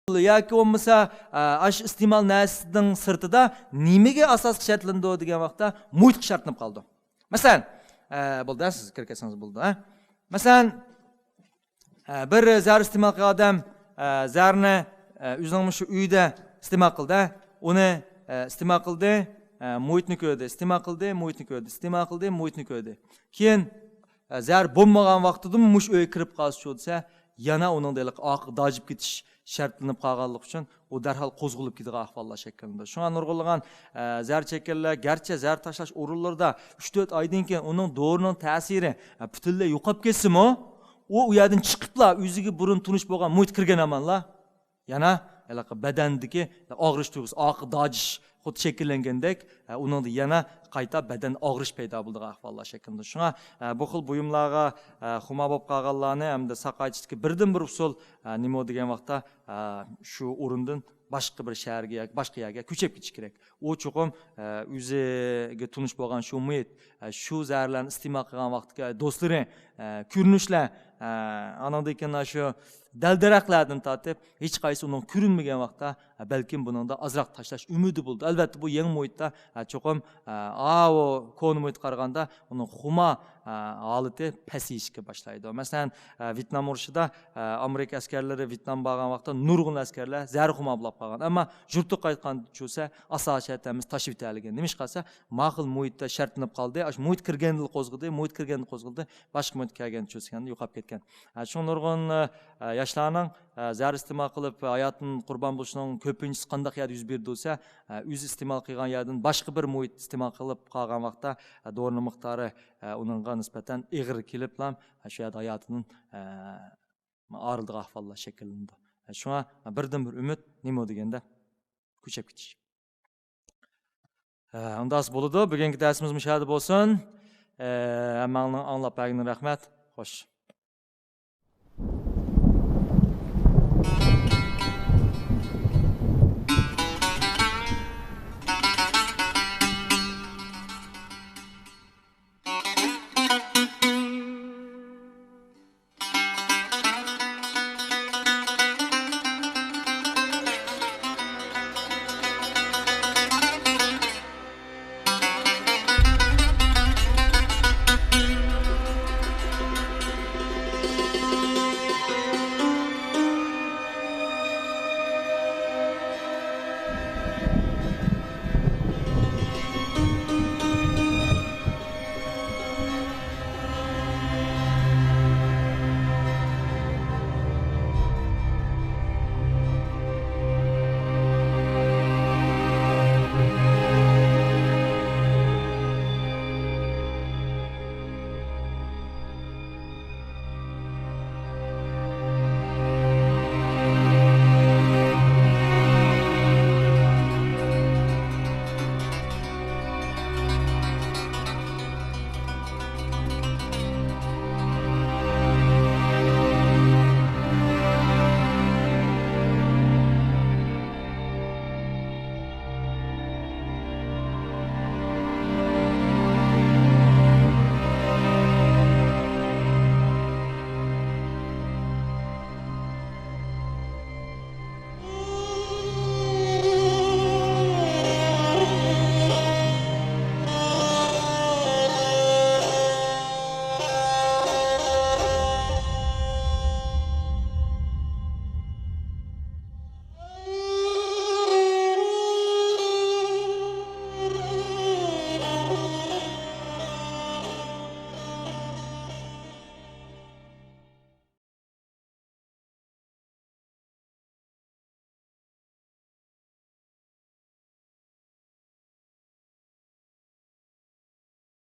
ياكى بولمىسا، ئە، ئاشۇ ئىستېمال نەرسىنىڭ سىرتىدا نېمىگە ئاساسلىق شەرتلىنىدۇ دېگەن ۋاقىتتا مۇھىتقا شەرتلىنىپ قالىدۇ. مەسىلەن، ئە، بولدى، سىز كىرىپ كەتسىڭىز بولىدۇ، ھە؟ مەسىلەن، ئە، بىر زەھەر ئىستېمال قىلغان ئادەم، ئە، زەھەرنى، ئە، ئۆزىنىڭ مۇشۇ ئۆيىدە ئىستېمال قىلدى، ھە؟ ئۇنى، ئە، ئىستېمال قىلدى، ئە، مۇھىتنى كۆردى، ئىستېمال قىلدى، مۇھىتنى كۆردى، ئىستېمال قىلدى، مۇھىتنى كۆردى. كېيىن، ئە، زەھەر بولمىغان ۋاقتىدىمۇ مۇشۇ ئۆيگە كىرىپ قالسىچۇ دېسە، يەنە ئۇنىڭدا ھېلىقى ئارقىغا داجىپ كېتىش شەرتلىنىپ قالغانلىقى ئۈچۈن، ئۇ دەرھال قوزغىلىپ كېتىدىغان ئەھۋاللار شەكىللىنىدۇ. شۇڭا نۇرغۇنلىغان، ئە، زەھەر چەككەنلەر گەرچە زەھەر تاشلاش ئورۇنلىرىدا ئۈچ تۆت ئايدىن كېيىن ئۇنىڭ دورىنىڭ تەسىرى، ئە، پۈتۈنلەي يوقاپ كەتسىمۇ، ئۇ، ئۇ يەردىن چىقىپلا ئۆزىگە بۇرۇن تونۇش بولغان مۇھىت كىرگەن ئامانلا، يەنە ھېلىقى بەدەندىكى ئاغرىش تۇيغۇسى، ئارقا داجىش خۇددى شەكىللەنگەندەك، ئە، ئۇنىڭدا يەنە قايتا بەدەن ئاغرىش پەيدا بولىدىغان ئەھۋاللار شەكىللىنىدۇ. شۇڭا، ئە، بۇ خىل بۇيۇملارغا، ئە، خۇمار بولۇپ قالغانلارنى ھەمدە ساقايتىشتىكى بىردىنبىر ئۇسۇل، ئە، نېمە دېگەن ۋاقىتتا، ئە، شۇ ئورۇندىن باشقا بىر شەھەرگە ياكى باشقا يەرگە كۆچۈپ كېتىش كېرەك. ئۇ چوقۇم، ئە، ئۆزىگە تونۇش بولغان شۇ مۇھىت، ئە، شۇ زەھەرلەرنى ئىستېمال قىلغان ۋاقىتتىكى دوستلىرى، ئە، كۆرۈنۈشلەر، ئە، ئانىڭدىن كېيىن شۇ دەل-دەرەخلەردىن تارتىپ ھېچقايسى ئۇنىڭ كۆرۈنمىگەن ۋاقىتتا، ئە، بەلكىم بۇنىڭدا ئازراق تاشلاش ئۈمىدى بولىدۇ. ئەلۋەتتە، بۇ يېڭى مۇھىتتا، ئە، چوقۇم، ئە، ئاۋۇ كونا مۇھىتقا قارىغاندا ئۇنىڭ خۇمار، ئە، ھالىتى پەسىيىشكە باشلايدۇ. مەسىلەن، ئە، ۋيېتنام ئۇرۇشىدا، ئە، ئامېرىكا ئەسكەرلىرى ۋيېتنامغا بارغان ۋاقىتتا نۇرغۇن ئەسكەرلەر زەھەر خۇمار بولاپ قالغان. ئەمما يۇرتىغا قايتقاندا چۈشسە، ئاساسىي شەرتلەرنى تاشلىۋېتەلىگەن. نېمىشقا دېسە، ماقۇل مۇھىتتا شەرتلىنىپ قالدى. ئاشۇ مۇھىت كىرگەندىلا قوزغىدى، مۇھىت كىرگەندە قوزغىلدى، باشقا مۇھىت كەلگەندە چۈشسە يوقاپ كەتكەن. ئە، شۇڭا نۇرغۇن، ئە، ياشلارنىڭ، ئە، زەھەر ئىستېمال قىلىپ ھاياتىدىن قۇربان بولۇشىنىڭ كۆپىنچىسى قانداق يەردە يۈز بېرىدۇ دېسە، ئە، ئۆزى ئىستېمال قىلغان يەردىن باشقا بىر مۇھىت ئىستېمال قىلىپ قالغان ۋاقىتتا، ئە، دورىنىڭ مىقدارى، ئە، ئۇنىڭغا نىسبەتەن ئېغىر كېلىپلا، ئە، شۇ يەردە ھاياتىدىن، ئە، ئايرىلىدىغان ئەھۋاللار شەكىللىنىدۇ. ئە، شۇڭا بىردىنبىر ئۈمىد نېمە دېگەندە، كۆچۈپ كېتىش. ئە، ئۇنداق بولىدۇ. بۈگۈنكى دەرسىمىز مۇشۇ يەردە بولسۇن. ئە، ھەممەڭلارنىڭ ئاڭلاپ بەرگىنىگە رەھمەت. خوش.